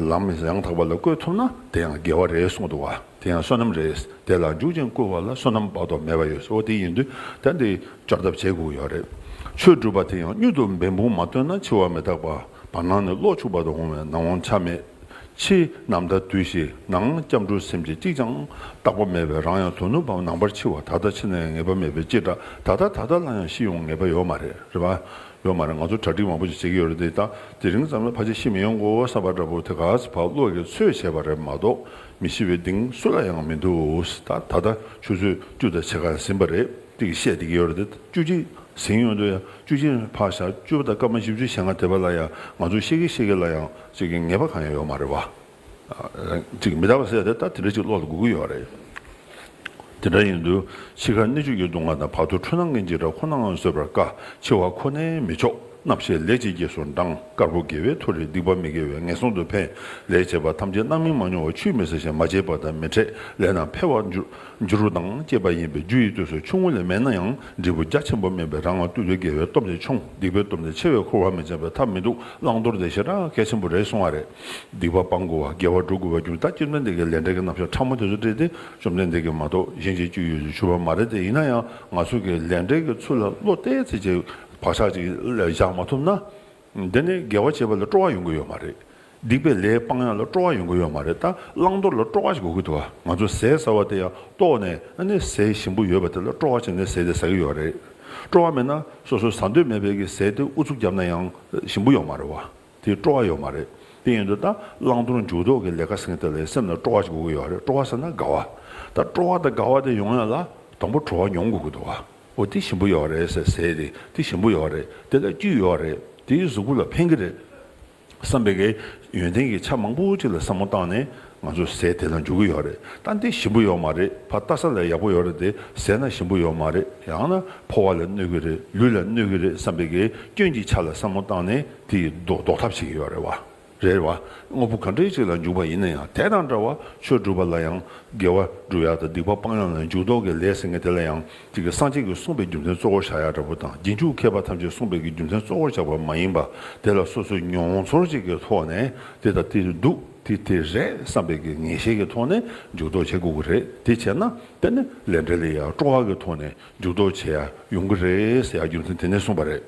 ལམ་ཡང་དག་པ་ལ་བཀོད་ཐུབ་ན་དེ་ཡང་དགེ་བ་རེད་གསུང་གི་འདུག་བ། དེ་ཡང་བསོད་ནམས་རེད། དེ་ལ་འཇུག་ཅིང་བསྐུལ་བ་ལ་བསོད་ནམས་དཔག་ཏུ་མེད་པ་ཡོད། འོ་དེ་ཡིན་དུས་ད་འདི་སྐྱོར་ཐབས་བྱེད་དགོས་ཡོད་རེད། ཆོས་སྒྲུབ་པ་དེ་ཡང་མྱུར་དུ་འབད་འབུངས་མ་བཏོན་ན་འཆི་བ་མི་རྟག་པ། བར་སྣང་ནས་གློག་འཁྱུག་པ་དང་འོང་བས་ནམ་འོང་ཆ་མེད། ཕྱི་ནམ་ཟླ་དུས་བཞི་ནང་སྐྱབས་འགྲོ་སེམས་ཅན་གཅིག་ཀྱང་རྟག་པ་མེད་པས། རང་ཡང་དོ་ནུབ་པའམ་ནམ་བར་འཆི་བ། ད་ལྟ་འཆི་ན་ཡང་ངེས་པ་མེད་པའི་ཅི་འདྲ། ད་ལྟ་ད་ལྟ་ལ་ཡང་ཤི་ཡོང་ངེས་པ་ཡོད་མ་རེད། རེད་པ། ཡོད་མ་རེད། ང་ཚོ་གྲ་སྒྲིག་མང་པོ་ཞིག་བྱེད་ཀྱི་ཡོད་རེད་དེ། ད་དེ་རིང་ཙམ་ལ་ཕལ་ཆེར་ཤི་མི་ཡོང་གོ་བསམ་པ་འདྲ་པོ་དེ་ག་ཚོད་ཕར་བློ་གིས་ཚོད་བྱས་པ་རེད་མ་གཏོགས། མི་ཤི་བའི་གདེང་སུ་ལ་ཡང་མི་འདུག་ད་ད་ལྟ་ཆུ་ཚོད་བཅུ་དང་ཕྱེད་ཀ་ཟིན་པ་རེད། དེ་གི་བཤད་བསྡད་ཀྱི་ཡོད་རེད་དེ། བཅུ་གཅིག་ཟིན་ཡོང་དུས་ཡང་བཅུ་གཅིག་ཕར་བཞག་བཅུ་པ་དང་སྐར་མ་བཞི་བཅུ་ཞེ་ལྔ་དེ་བ་ལ་ཡང་ང་ཚོ་ཤི་གི་ཤི་གི་ལ་ཡང་ཅིག་གི་ངེས་པ་གང་ཡང་ཡོད་མ་རེད་བ། ཅིག་མི་རྟག་པ་ཟེར་ཡ་དེ་ད་དེ་འདྲ་ཅིག་བློ་ལ་འགུག་གི་ཡོད་རེད། དེ་འདྲ་ཡིན་དུས་འཆི་ཁར་གནད་གཅོད་ཀྱི་སྡུག་བསྔལ་དང་། བར་དུ་འཁྲུལ་སྣང་གི་འཇིགས་སྐྲག་ཁོ་ནའང་བཟོད་པར་དཀའ། འཆི་བ་ཁོ་ནས་མི་ཆོག་རྣམ་ཤེས་ལས་ཀྱི་རྗེས་སུ་འབྲང་། དཀར་པོ་དགེ་བའི་མཐོ་རིས་སྡིག་པ་མི་དགེ་བས་ངན་སོང་དུ་འཕེན། ལས་བྱས་པ་ཐམས་ཅད་རྣམ་སྨིན་མ་མྱོང་བ་ཆུད་མི་ཟ་ཞིང་མ་བྱས་པ་དང་མི་འཕྲད། ལས་རྣམས་འཕེལ་བར་འགྱུར་འགྱུར་རོ་དང་བཅས་པ་ཡིན་པས་རྒྱུ་ཡི་དུས་སུ་ཆུང་ངུ་ལས་མེད་ན་ཡང་འབྲས་བུ་རྒྱ་ཆེན་པོ་སྨིན་པས་རང་ལ་ལྟོས་ཏེ་དགེ་བའི་སྟོབས་དེ་ཆུང་། སྡིག་པའི་སྟོབས་དེ་ཆེ་བས་འཁོར་བ་མི་འཇིགས་པའི་ཐབས་མི་འདུག་བླང་དོར་དེ་ཞེ་དྲག་གལ་ཆེན་པོ་རེད་གསུང་བ་རེད། སྡིག་པ་སྤང་དགོས་པ། དགེ་བ་སྒྲུབ་དགོས་པ་རྒྱུ་མཚན་ད་བཅོམ་ལྡན་འདས་ཀྱི་ལས་འབྲས་ཀྱི་རྣམ་གཞག་ཕྲ་མོ་དེ་ཚོ་བྲིས་ཏེ་བཅོམ་ལྡན་འདས་ཀྱིས་མ་གཏོགས་གཞན་གྱིས་བཅུག་ཡོད་ཚུལ་ཞུས་པ་མ་རེད་དེ། ཡིན་ན་ཡང་ང་ཚོ་གི་ལས་འབྲས་ཀྱི་ཚུལ་ལ་བློ་གཏད་ཚེ་ཅིག་བག་ཆགས་ཅིག་བཞག་མ་ཐུབ་ན། འདི་ནི་དགེ་བ་བྱེད་པ་ལ་སྤྲོ་བ་ཡོང་གི་ཡོད་མ་རེད། སྡིག་པའི་ལས་སྤང་ཡག་ལ་སྤྲོ་བ་ཡོང་གི་ཡོད་མ་རེད། ད་བླང་དོར་ལ་སྤྲོ་བ་ཞིག་དགོས་ཀྱི་འདུག་བ། ང་ཚོ་ཟས་ཟ་བ་དེ་ཡང་ལྟོགས་ནས། ཨ་ནི་ཟས་ཞིམ་པོ་ཡོད་པ་དེ་ལ་སྤྲོ་བ་བྱས་ནས་ཟས་དེ་ཟ་གི་ཡོད་རེད། སྤྲོ་བ་མེད་ན་སོ་སོས་ཟ་འདོད་མེད་པའི་གི་ཟས་དེ་ཨུ་ཚུགས་བརྒྱབ་ན་ཡང་ཞིམ་པོ་ཡོད་མ་རེད་བ། དེ་སྤྲོ་བ་ཡོད་མ་རེད། དེ་ཡིན་དུས་ད་བླང་དོར་འཇུག་ལྡོག་གི་ལས་ཀ་ཟེར་མཁན་དེ་ལ་སེམས་ལ་སྤྲོ་བ་ཞིག་དགོས་ཀྱི་ཡོད་རེད། སྤྲོ་བ་ཟེར་ན་དགའ་བ། ད་སྤྲོ་བ་དང་དགའ་བ་དེ་ཡོང་ཡག་ལ་དང་པོ་དྲོ་བ་མྱོང་དགོས་ཀྱི་འདུག་བ། འོ་དེ་ཞིམ་པོ་ཡོད་རེད་ཟེར། ཟས་དེ་དེ་ཞིམ་པོ་ཡོད་རེད། དེ་ལ་བཅུད་ཡོད་རེད། དེ་གཟུགས་པོ་ལ་ཕན་གྱི་རེད་བསམ་པའི་གི་ཡོན་ཏན་གྱི་ཆ་མང་པོ་ཅིག་ལ་བསམ་བློ་བཏང་ནས་ང་ཚོ་ཟས་དེ་ལ་འཇུག་གི་ཡོད་རེད། ད་འདི་ཞིམ་པོ་ཡོད་མ་རེད། ཕར་ལྟ་ས་ལ་ཡག་པོ་ཡོད་རེད་དེ། ཟས་ན་ཞིམ་པོ་ཡོད་མ་རེད། ཡང་ན་ཕོ་བ་ལ་གནོད་ཀྱི་རེད། ལུས་ལ་གནོད་ཀྱི་རེད་བསམ་པའི་གི་སྐྱོན་གྱི་ཆ་ལ་བསམ་བློ་བཏང་ནས་དེ་ཡི་ཟློག་ཟློག་ཐབས་བྱེད་ཀྱི་ཡོད་རེད་བ། རེད་བ། དངོས་པོ་ག་འདྲའི་ཅིག་ལ་འཇུག་པ་ཡིན་ན་ཡང་དེ་དང་འདྲ་བ་ཆོས་སྒྲུབ་པ་ལ་ཡང་དགེ་བ་སྒྲུབ་ཡག་དང་སྡིག་པ་སྤང་ཡག་ལ་འཇུག་ལྡོག་གི་ལས་ཟེར་མཁན་དེ་ལ་ཡང་ཅིག་གི་སངས་རྒྱས་ཀྱིས་གསུངས་པའི་རྒྱུ་མཚན་གཙོ་བོར་བཞག་ཡག་འདྲ་པོ་དང་རྗེས་འཇུག་མཁས་པ་ཐམས་ཅད་གསུངས་པའི་གི་རྒྱུ་མཚན་གཙོ་བོར་བཞག་པ་མ་ཡིན་པ། དེ་ལ་སོ་སོའི་མྱོང་ཚོར་ཅིག་གི་ཐོག་ནས་དེ་ལྟ་དེ་འདུག་དེ་དེ་རེད་བསམ་པའི་གི་ངེས་ཤེས་ཀྱི་ཐོག་ནས་འཇུག་ལྡོག་བྱེད་དགོས་ཀྱི་རེད། དེ་བྱས་ན་དེ་ནི་ལས་འབྲས་ལ་ཡང་སྤྲོ་བ་གི་ཐོག་ནས་འཇུག་ལྡོག་བྱེད་ཡག་ཡོང་གི་རེད་ཟེར་ཡག་རྒྱུ་མཚན་དེ་ནས་གསུངས་པ་རེད།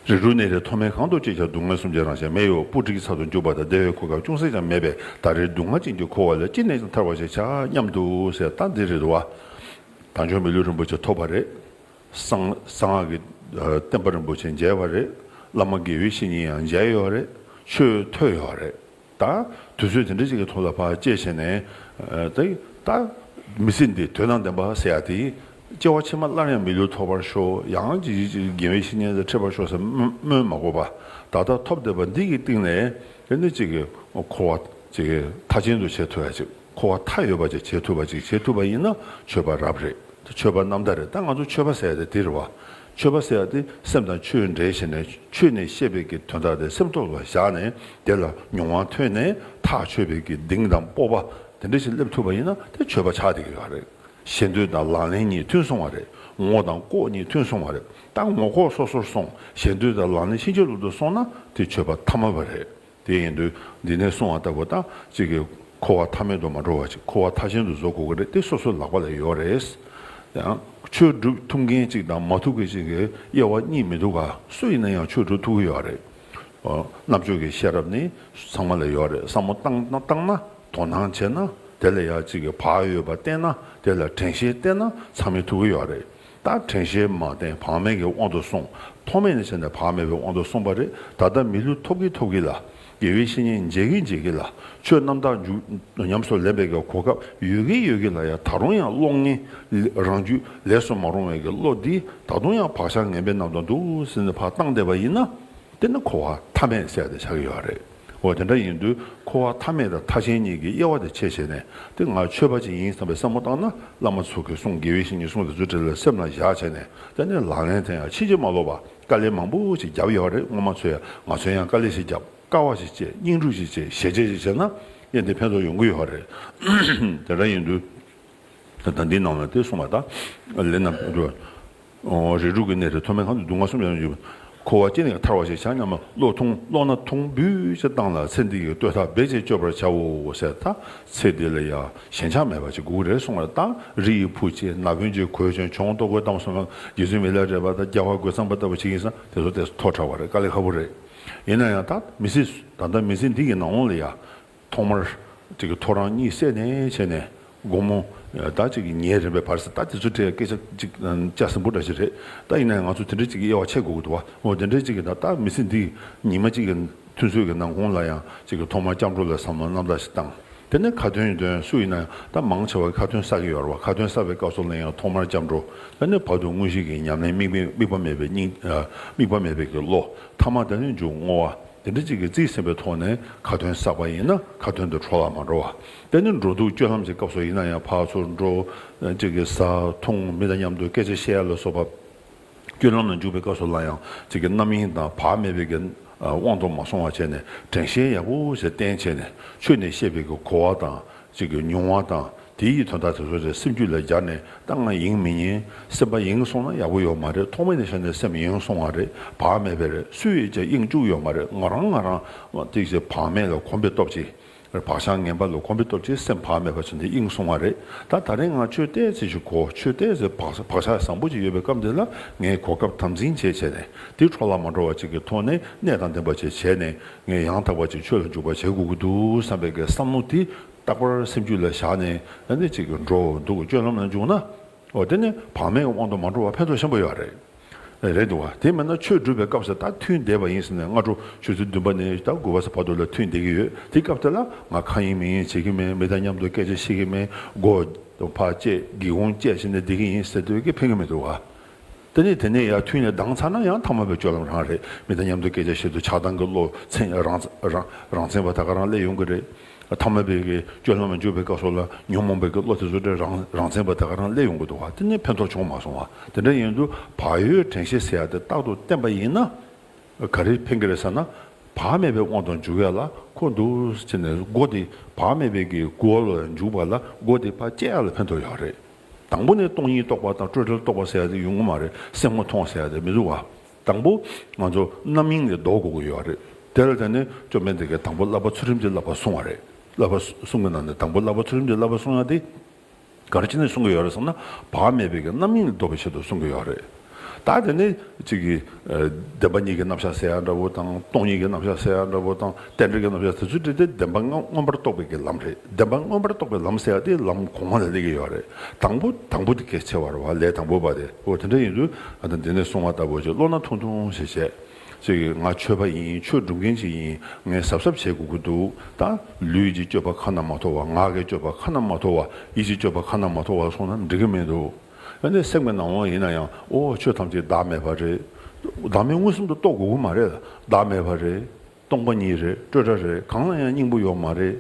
རིགས་དྲུག་གནས་རེ་མཐོ་དམན་གང་དུ་སྐྱེས་ཀྱང་སྡུག་བསྔལ་གསུམ་གྱི་རང་བཞིན་མེ་ཡི་སྤུ་གྲིའི་ཚབ་ཏུ་འཇུག་པ་དང་བདེ་བའི་གོ་སྐབས་ཅུང་ཟད་ཀྱང་མེད་པས་ད་རེས་སྡུག་བསྔལ་ཅན་གྱི་འཁོར་བ་ལས་ཅི་ནས་ཀྱང་ཐར་བར་ཤེས་བྱ་སྙམ་དུ་ཟེར། ད་འདི་རེད་དོ་བ། དལ་འབྱོར་མི་ལུས་རིན་པོ་ཆེ་ཐོབ་པ་རེད། གསང་གསང་སྔགས་ཀྱི་ཨ་བསྟན་པ་རིན་པོ་ཆེ་མཇལ་བ་རེད། བླ་མ་དགེ་བའི་བཤེས་གཉེན་ཡང་མཇལ་ཡོད་རེད། ཆོས་ཐོས་ཡོད་རེད། ད་དུས་ཚོད་དེ་འདྲ་ཅིག་གི་ཐོག་ལ་ཕར་སྐྱེས་བྱས་ནས་ཨ་ད་ད་མི་ཚེ་འདི་དོན་དང་ལྡན་པ་ཟེར་ཡ་དེ་སྐྱེ་བ་ཕྱི་མ་སླར་ཡང་མི་ལུས་ཐོབ་པར་ཤོག་ཡང་ཅིག་ཅིག་དགེ་བའི་བཤེས་གཉེན་དང་འཕྲད་པར་ཤོག་ཟེར་སྨོན་སྨོན་མ་དགོས་པ། ད་ལྟ་ཐོབ་བསྡད་པ་འདི་གི་སྟེང་ནས་དེ་ནི་ཅིག་གི་འཁོར་བ་ཅིག་གི་མཐའ་ཅན་དུ་བྱེད་ཐུབ་ཡ་ཅིག་འཁོར་བ་མཐའ་ཡས་པ་ཅིག་བྱེད་ཐུབ་པ་ཅིག་བྱེད་ཐུབ་པ་ཡིན་ན་ཆོས་པ་རབ་རེད། ཆོས་པ་རྣམ་དག་རེད། ད་ང་ཚོ་ཆོས་པ་ཟེར་ཡ་དེ་དེ་རེད་བ། ཆོས་པ་ཟེར་ཡ་དེ་སེམས་དང་ཆོས་འབྲེལ་བྱས་ནས་ཆོས་ནས་བཤད་པའི་གི་དོན་དག་དེ་སེམས་ཐོག་ལ་བཞག་ནས་དེ་ལ་མྱོང་བ་ཐོན་ནས་ཐག་ཆོད་པའི་གི་གདེང་དང་སྤོབས་པ་དེ་འདྲ་ཞིག་སླེབས་ཐུབ་པ་ཡིན་ན་དེ་ཆོས་པ་ཆགས་བསྡད་ཀྱི་ཡོད་རེད། ཞེ་འདོད་དང་ལག་ལེན་གཉིས་མཐུན་སོང་བ་རེད། ངོ་དང་ལྐོག་གཉིས་མཐུན་སོང་བ་རེད། ད་ངོ་ལྐོག་སོ་སོར་སོང་ཞེ་འདོད་དང་ལག་ལེན་ཕྱིན་ཅི་ལོག་ཏུ་སོང་ན་དེ་ཆོས་པ་ཐ་མལ་པ་རེད། དེ་ཡིན་དུས་འདི་ནས་གསུངས་པ་ལྟ་བུ་ད་གཅིག་གི་འཁོར་བ་མཐའ་མེད་དུ་མ་འགྲོ་བ་ཅིག་འཁོར་བ་མཐའ་ཅན་དུ་བཟོ་དགོས་ཀྱི་རེད། དེ་སོ་སོའི་ལག་པ་ལ་ཡོད་རེད། ཡང་ཆོས་སྒྲུབ་ཐུབ་མཁན་ཅིག་དང་མ་ཐུབ་མཁན་ཅིག་གི་དབྱེ་བ་གཉིས་མི་འདུག་ག་སུ་ཡིན་ན་ཡང་ཆོས་སྒྲུབ་ཐུབ་ཀྱི་ཡོད་རེད། ཨོ། རྣམ་དཔྱོད་ཀྱི་ཤེས་རབ་ནི་ཚང་མ་ལ་ཡོད་རེད། བསམ་བློ་བཏང་ན་བཏང་ན་དོ་སྣང་བྱས་ན་དེ་ལ་ཡང་གཅིག་གི་བག་ཡོད་པ་བསྟེན་ན་དེ་ལ་དྲན་ཤེས་བསྟེན་ན་ཚང་མས་ཐུབ་ཀྱི་ཡོད་རེད། ད་དྲན་ཤེས་མ་བསྟེན་བག་མེད་ཀྱི་དབང་དུ་སོང་། ཐོག་མེད་ནས་བྱས་ནས་བག་མེད་པའི་དབང་དུ་སོང་པ་རེད། ད་ལྟ་མི་ལུས་ཐོབ་ཀྱི་ཐོབ་ཀྱི་ལ། དགེ་བའི་བཤེས་གཉེན་མཇལ་གྱི་མཇལ་གྱི་ལ། ཆོས་རྣམ་དག་འཇུག་ཉམས་སུ་ལེན་པའི་གི་གོ་སྐབས་ཡོད་ཀྱི་ཡོད་ཀྱི་ལ་ཡང་ད་རུང་ཡང་བློ་ངན་རང་རྒྱུད་ལས་སུ་མ་རུང་བའི་གི་བློ་འདི་ད་དུང་ཡང་བག་ཆགས་ངན་པའི་ནང་དུ་འདུག་ཟེར་ནས་ཕར་བཏང་བསྡད་པ་ཡིན་ན། དེ་ནི་འཁོར་བ་མཐའ་མེད་ཟེར་ཏེ་ཆགས་ཀྱི་ཡོད་རེད། འོ་དེ་འདྲ་ཡིན་དུས་འཁོར་བ་མཐའ་མེད་དང་མཐའ་ཅན་གཉིས་ཀྱི་དབྱེ་བ་དེ་ཕྱེ་བྱས་ནས་དེ་ང་ཆོས་པ་ཅིག་ཡིན་བསམ་པའི་བསམ་བློ་བཏང་ན་བླ་མ་ཚོ་གི་གསུང་དགེ་བའི་བཤེས་གཉེན་གསུང་དེ་ཚོ་དེ་ལ་སེམས་ལ་བཞག་བྱས་ནས་དེ་ནས་ལག་ལེན་དེ་ཡང་ཕྱིན་ཅི་མ་ལོག་པ་དཀའ་ལས་མང་པོ་ཞིག་བརྒྱབ་ཡོད་རེད། སྔོན་མ་ཚོས་ཡང་ང་ཚོས་ཡང་དཀའ་ལས་ཞིག་བརྒྱབ། དཀའ་བ་ཞིག་སྤྱད། སྙིང་རུས་ཞིག་སྤྱད། ཞེ་བཅད་ཞིག་བྱས་ན་ཡང་དེ་ཕན་ཐོགས་ཡོང་གི་ཡོད་རེད། དེ་འདྲ་ཡིན་དུས། ད་ལྟ་འདི་ནང་ལ་དེ་གསུངས་པ་དང་། ལས་རྣམས་འགྲོ། རིགས་དྲུག་གི་གནས་རེ་མཐོ་དམན་གང་དུ་སྡུག་བསྔལ་གསུམ་ཡང་ཡོད། འཁོར་བ་སྐྱེ་གནས་ཐར་བ་ཞེས་བྱ་སྙམ་མ་བློ་ཐུང་བློ་སྣ་ཐུང་འབུད་ཅེས་བཏང་ལ་ཚེ་འདི་ཡི་བསྟོད་ཐག་རྦད་ཅེས་གཅོད་པར་བྱའོ་ཟེར། ད་ཚེ་འདི་ལ་ཡང་ཞེན་ཆགས་མེད་པ་ཅིག་དགོས་ཀྱི་རེད་གསུངས་པ་དང་། རི་ཡི་བུ་ཆེ་ན་བུན་གྱི་གོས་ཆེན་གྱོང་ལྟོ་གོས་གཏམ་གསུམ་ལ་རྗེ་བཙུན་མི་ལ་རས་པ་དང་རྒྱལ་བ་རྒོད་ཚང་པ་ལྟ་བུ་ཞིག་ཡིན་ཙང་དེ་ཚོ་དེ་མཐོ་དྲགས་པ་རེད། དཀའ་ལས་ཁག་པོ་རེད། ཡིན་ན་ཡང་ད་མི་ཚེ་ད་ལྟ་མི་ཚེ་འདི་གི་ནང་ལོགས་ལ་ཡང་། ཐོག་མར་ཅིག་གི་ཐོ་རངས་གཉིད་སད་ནས་བྱས་ནས་དགོང་མོ་ད་ཅིག་གི་ཉལ་རན་པའི་བར་ཟེར། ད་དེ་ཚོ་དེ་སྐད་ཆ་ཅིག་སྐྱ་ཟིན་པོ་འདྲ་ཞིག་རེད། ད་ཡིན་ན་ཡང་ང་ཚོ་དེ་འདྲ་ཅིག་གི་དབྱེ་བ་ཕྱེ་དགོས་ཀྱི་འདུག་བ། འོ་དེ་འདྲ་ཅིག་གི་ད་ད་མི་ཚེ་འདི་ཉི་མ་གཅིག་གི་ཐུན་ཚོད་ཀྱི་ནང་ཁོངས་ལ་ཡང་ཅིག་གི་ཐོག་མར་སྐྱབས་འགྲོ་ལ་བསམ་བློ་རྣམ་དག་ཞིག་བཏང་། དེ་ནས་ཁ་ཏོན་ཡོན་ཏན་སུ་ཡིན་ན་ཡང་ད་མང་ཆེ་བ་ཁ་ཏོན་བསགས་ཀྱི་ཡོད་རེད་བ། ཁ་ཏོན་བསགས་པའི་སྐབས་སུ་ལ་ཡང་ཐོག་མར་སྐྱབས་འགྲོ། དེ་ནས་བར་དུ་དངོས་གཞི་གི་ཉམས་ལེན་དམིགས་མེད་དམིགས་པ་མེད་པའི་སྙིང་དམིགས་པ་མེད་པའི་གི་བློ། ཐ་མ་དེ་ནས་མཇུག་བསྔོ་བ། དེ་འདྲ་ཅིག་གིས་རྩིས་ཟིན་པའི་ཐོག་ནས་ཁ་ཏོན་བསགས་པ་ཡིན་ན་ཁ་ཏོན་དུ་འཕྲོ་བརླག་མ་འགྲོ་བ། དེ་ནི་འགྲོ་འདུག་སྤྱོད་ལམ་གྱི་སྐབས་སུ་ཡིན་ན་ཡང་ཕར་ཚུར་འགྲོ། ཅིག་གིས་ཟ་འཐུང་མི་དང་མཉམ་དུ་སྐད་ཆ་བཤད་ཡ་ལ་སོགས་པ། སྤྱོད་ལམ་ལ་འཇུག་པའི་སྐབས་སུ་ལ་ཡང་ཅིག་གིས་རྣམ་གཡེང་དང་བག་མེད་པའི་གི་དབང་དུ་མ་སོང་བ་བྱས་ནས་དྲན་ཤེས་ཡག་པོ་ཞིག་བསྟེན་བྱས་ནས་ཆོས་ནས་བཤད་པའི་གི་གོ་བ་དང་། ཅིག་གི་མྱོང་བ་དང་དེ་ཡི་དོན་དག་དེ་ཚོ་རེ་སེམས་རྒྱུད་ལ་སྦྱར་ནས་ད་ང་ཡེངས་མི་ཉན། སེམས་པ་ཡེངས་སོང་ན་ཡག་པོ་ཡོད་མ་རེད། ཐོག་མེད་ནས་བཤད་ནས་སེམས་ཡེངས་སོང་བ་རེད། བག་མེད་པ་རེད། སུས་ཡིས་ཀྱང་གཡེང་བཅུག་ཡོད་མ་རེད། ང་རང་ང་རང་ཏིག་ཙེ་བག་མེད་ལ་གོམས་པའི་སྟོབས་ཀྱིས་བག་ཆགས་ངན་པ་ལ་གོམས་པའི་སྟོབས་ཀྱིས་སེམས་བག་མེད་པ་བྱས་ནས་གཡེང་སོང་བ་རེད། ད་ད་རེས་ང་ཆོས་ཏོག་ཙམ་ཞིག་གོ་ཆོས་ཏོག་ཙམ་བག་བག་ཆགས་བཟང་པོ་ཅིག་ཡོད་པའི་སྐབས་འདི་ལ་ངས་གོ་སྐབས་དམ་འཛིན་བྱས་བྱས་ནས་དེ་འཕྲོ་བརླག་མ་འགྲོ་བ་ཅིག་གི་ཐོག་ནས་གནད་དང་ལྡན་པ་ཅིག་བྱས་ནས་ངས་ཡང་དག་པ་ཅིག་ཆོས་ལ་འཇུག་པ་བྱེད་དགོས་ཀྱི་འདུག་བསམ་པའི་གི་བསམ་བློ་དེ། རྟག་པར་སེམས་རྒྱུད་ལ་བཞག་ནས་ཨ་ནི་ཅིག་འགྲོ་འདུག་སྤྱོད་ལམ་ལ་འཇུག་ན། འོ་དེ་ནི་བག་མེད་ཀྱི་དབང་དུ་མ་འགྲོ་བ་ཕན་ཐོགས་ཆེན་པོ་ཡོད་རེད། རེད་འདུག་བ། དེ་མིན་ན་ཆོས་སྒྲུབ་པའི་སྐབས་སུ་ད་ཐུན་བསྡེབས་པ་ཡིན་ཟེར་ནས་སྔ་དྲོ་ཆུ་ཚོད་བདུན་པ་ནས་ད་དགུ་པ་ཚོ་བར་དུ་ལ་ཐུན་བསྡེབས་ཀྱི་ཡོད། དེ་སྐབས་དེ་ལ་ང་ཁ་ཡེངས་མིག་ཡེངས་བྱེད་ཀྱི་མེད། མི་དང་མཉམ་དུ་སྐད་ཆ་བཤད་ཀྱི་མེད། སྒོ་ཕར་བཅད་སྒེའུ་ཁུང་བཅད་བྱས་ནས་བསྡད་ཀྱི་ཡིན་ཟེར་དུས་ཀྱི་ཕན་གྱི་མི་འདུག་བ། དེ་ནས་དེ་ནས་ཡར་ཐུན་ནས་ལྡང་ཚར་ན་ཡང་ཐ་མལ་པའི་སྤྱོད་ལམ་རང་རེད། མི་དང་མཉམ་དུ་སྐད་ཆ་བཤད་དུས་ཆགས་སྡང་གི་བློ་མཚན་རང་རང་རང་མཚན་པ་ད་ག་རང་སླེབས་ཡོང་གི་རེད། ཐ་མལ་པའི་གི་སྤྱོད་ལམ་ལ་འཇུག་པའི་སྐབས་སུ་ལ་ཉོན་མོངས་པའི་གི་བློ་དེ་ཚོ་དེ་རང་རང་མཚན་པ་ད་ག་རང་སླེབས་ཡོང་གི་འདུག་བ། དེ་ནས་ཕན་ཐོགས་བྱུང་མ་སོང་བ། དེ་འདྲ་ཡིན་དུས་བག་ཡོད་དྲན་ཤེས་ཟེར་ཡ་དེ་རྟག་ཏུ་བསྟེན་པ་ཡིན་ན་ག་རེ་ཕན་གི་རེད་ཟེར་ན། བག་མེད་པའི་དབང་དུ་འཇུག་ཡ་ལ་ཁོ་འདུག་ཟེར་ནས་སྒོ་དེ་བག་མེད་པའི་གི་སྒོ་ལ་འཇུག་པ་ལ་སྒོ་དེ་ཕར་བཅད་ཡ་ལ་ཕན་ཐོགས་ཡོད་རེད། དང་པོ་ནས་སྟོང་ཉིད་རྟོགས་པ་དང་སྤྲོས་བྲལ་རྟོགས་པ་ཟེར་ཡ་དེ་ཡོང་གི་མ་རེད། སེམས་ངོ་མཐོང་ཟེར་ཡ་དེ་མི་འདུག་བ། དང་པོ་ང་ཚོ་རྣམ་གཡེང་ལས་ལྡོག་དགོས་ཀྱི་ཡོད་རེད། དེ་ལ་བརྟེན་ནས་བཅོམ་ལྡན་འདས་ཀྱིས་དང་པོ་བསླབ་པ་ཚུལ་ཁྲིམས་ཀྱི་བསླབ་པ་གསུངས་པ་རེད། བསླབ་པ་གསུང་གི་ནང་ནས་དང་པོ་བསླབ་པ་ཚུལ་ཁྲིམས་ཀྱི་བསླབ་པ་གསུང་ཡ་དེ། ག་རེ་བྱས་ནས་གསུང་གི་ཡོད་རེད་ཟེར་ན། བག་མེད་པའི་གི་རྣམ་གཡེང་ལས་ལྡོག་པའི་ཆེད་དུ་གསུང་གི་ཡོད་རེད། ད་དེ་ནི་གཅིག་གིས་ཨ་བདེན་པ་གཉིས་ཀྱི་རྣམ་གཞག་ཟེར་ཡ་འདྲ་བོ་དང་སྟོང་ཉིད་ཀྱི་རྣམ་གཞག་ཟེར་ཡ་འདྲ་བོ་དང་རྟེན་འབྲེལ་གྱི་རྣམ་གཞག་དེ་ཚོ་བྲིས་ཏེ་བདེན་པ་མངོན་མངོན་པར་རྟོགས་པའི་གི་ལམ་རེད། བདེན་པ་མངོན་པར་རྟོགས་པའི་ལམ་ཟེར་ཡ་དེ་ལམ་གོང་མ་ལ་སླེབས་ཀྱི་ཡོད་རེད། དང་པོ་དང་པོ་དེ་གལ་ཆེ་བ་རེད་བ། ལས་དང་པོ་པ་དེ་འོ་དེ་འདྲ་ཡིན་དུས་ཨ་ད་འདི་ནས་གསུང་བ་ལྟ་བུ་ཅིག་བློ་སྣ་ཐུང་ཐུང་ཞིག་བྱས། ཅིག་ང་ཆོས་པ་ཡིན། ཆོས་སྒྲུབ་མཁན་ཅིག་ཡིན། ངས་གཟབ་གཟབ་བྱེད་དགོས་ཀྱི་འདུག་ད་ལུས་ཀྱི་སྤྱོད་པ་ཁ་ན་མ་ཐོ་བ། ངག་གི་སྤྱོད་པ་ཁ་ན་མ་ཐོ་བ། ཡིད་ཀྱི་སྤྱོད་པ་ཁ་ན་མ་ཐོ་བ་སོང་ན་འགྲིག་གི་མི་འདུག་ཨ་ནི་སེམས་ཀྱི་ནང་དབང་ཡིན་ན་ཡང་ཨོ་ཆོས་ཐམས་ཅད་བདག་མེད་པ་རེད། བདག་མེད་མངོན་སུམ་དུ་རྟོགས་དགོས་ཀྱི་མ་རེད། བདག་མེད་པ་རེད། སྟོང་པ་ཉིད་རེད། སྤྲོས་བྲལ་རེད། གང་ལ་ཡང་སྙིང་པོ་ཡོད་མ་རེད།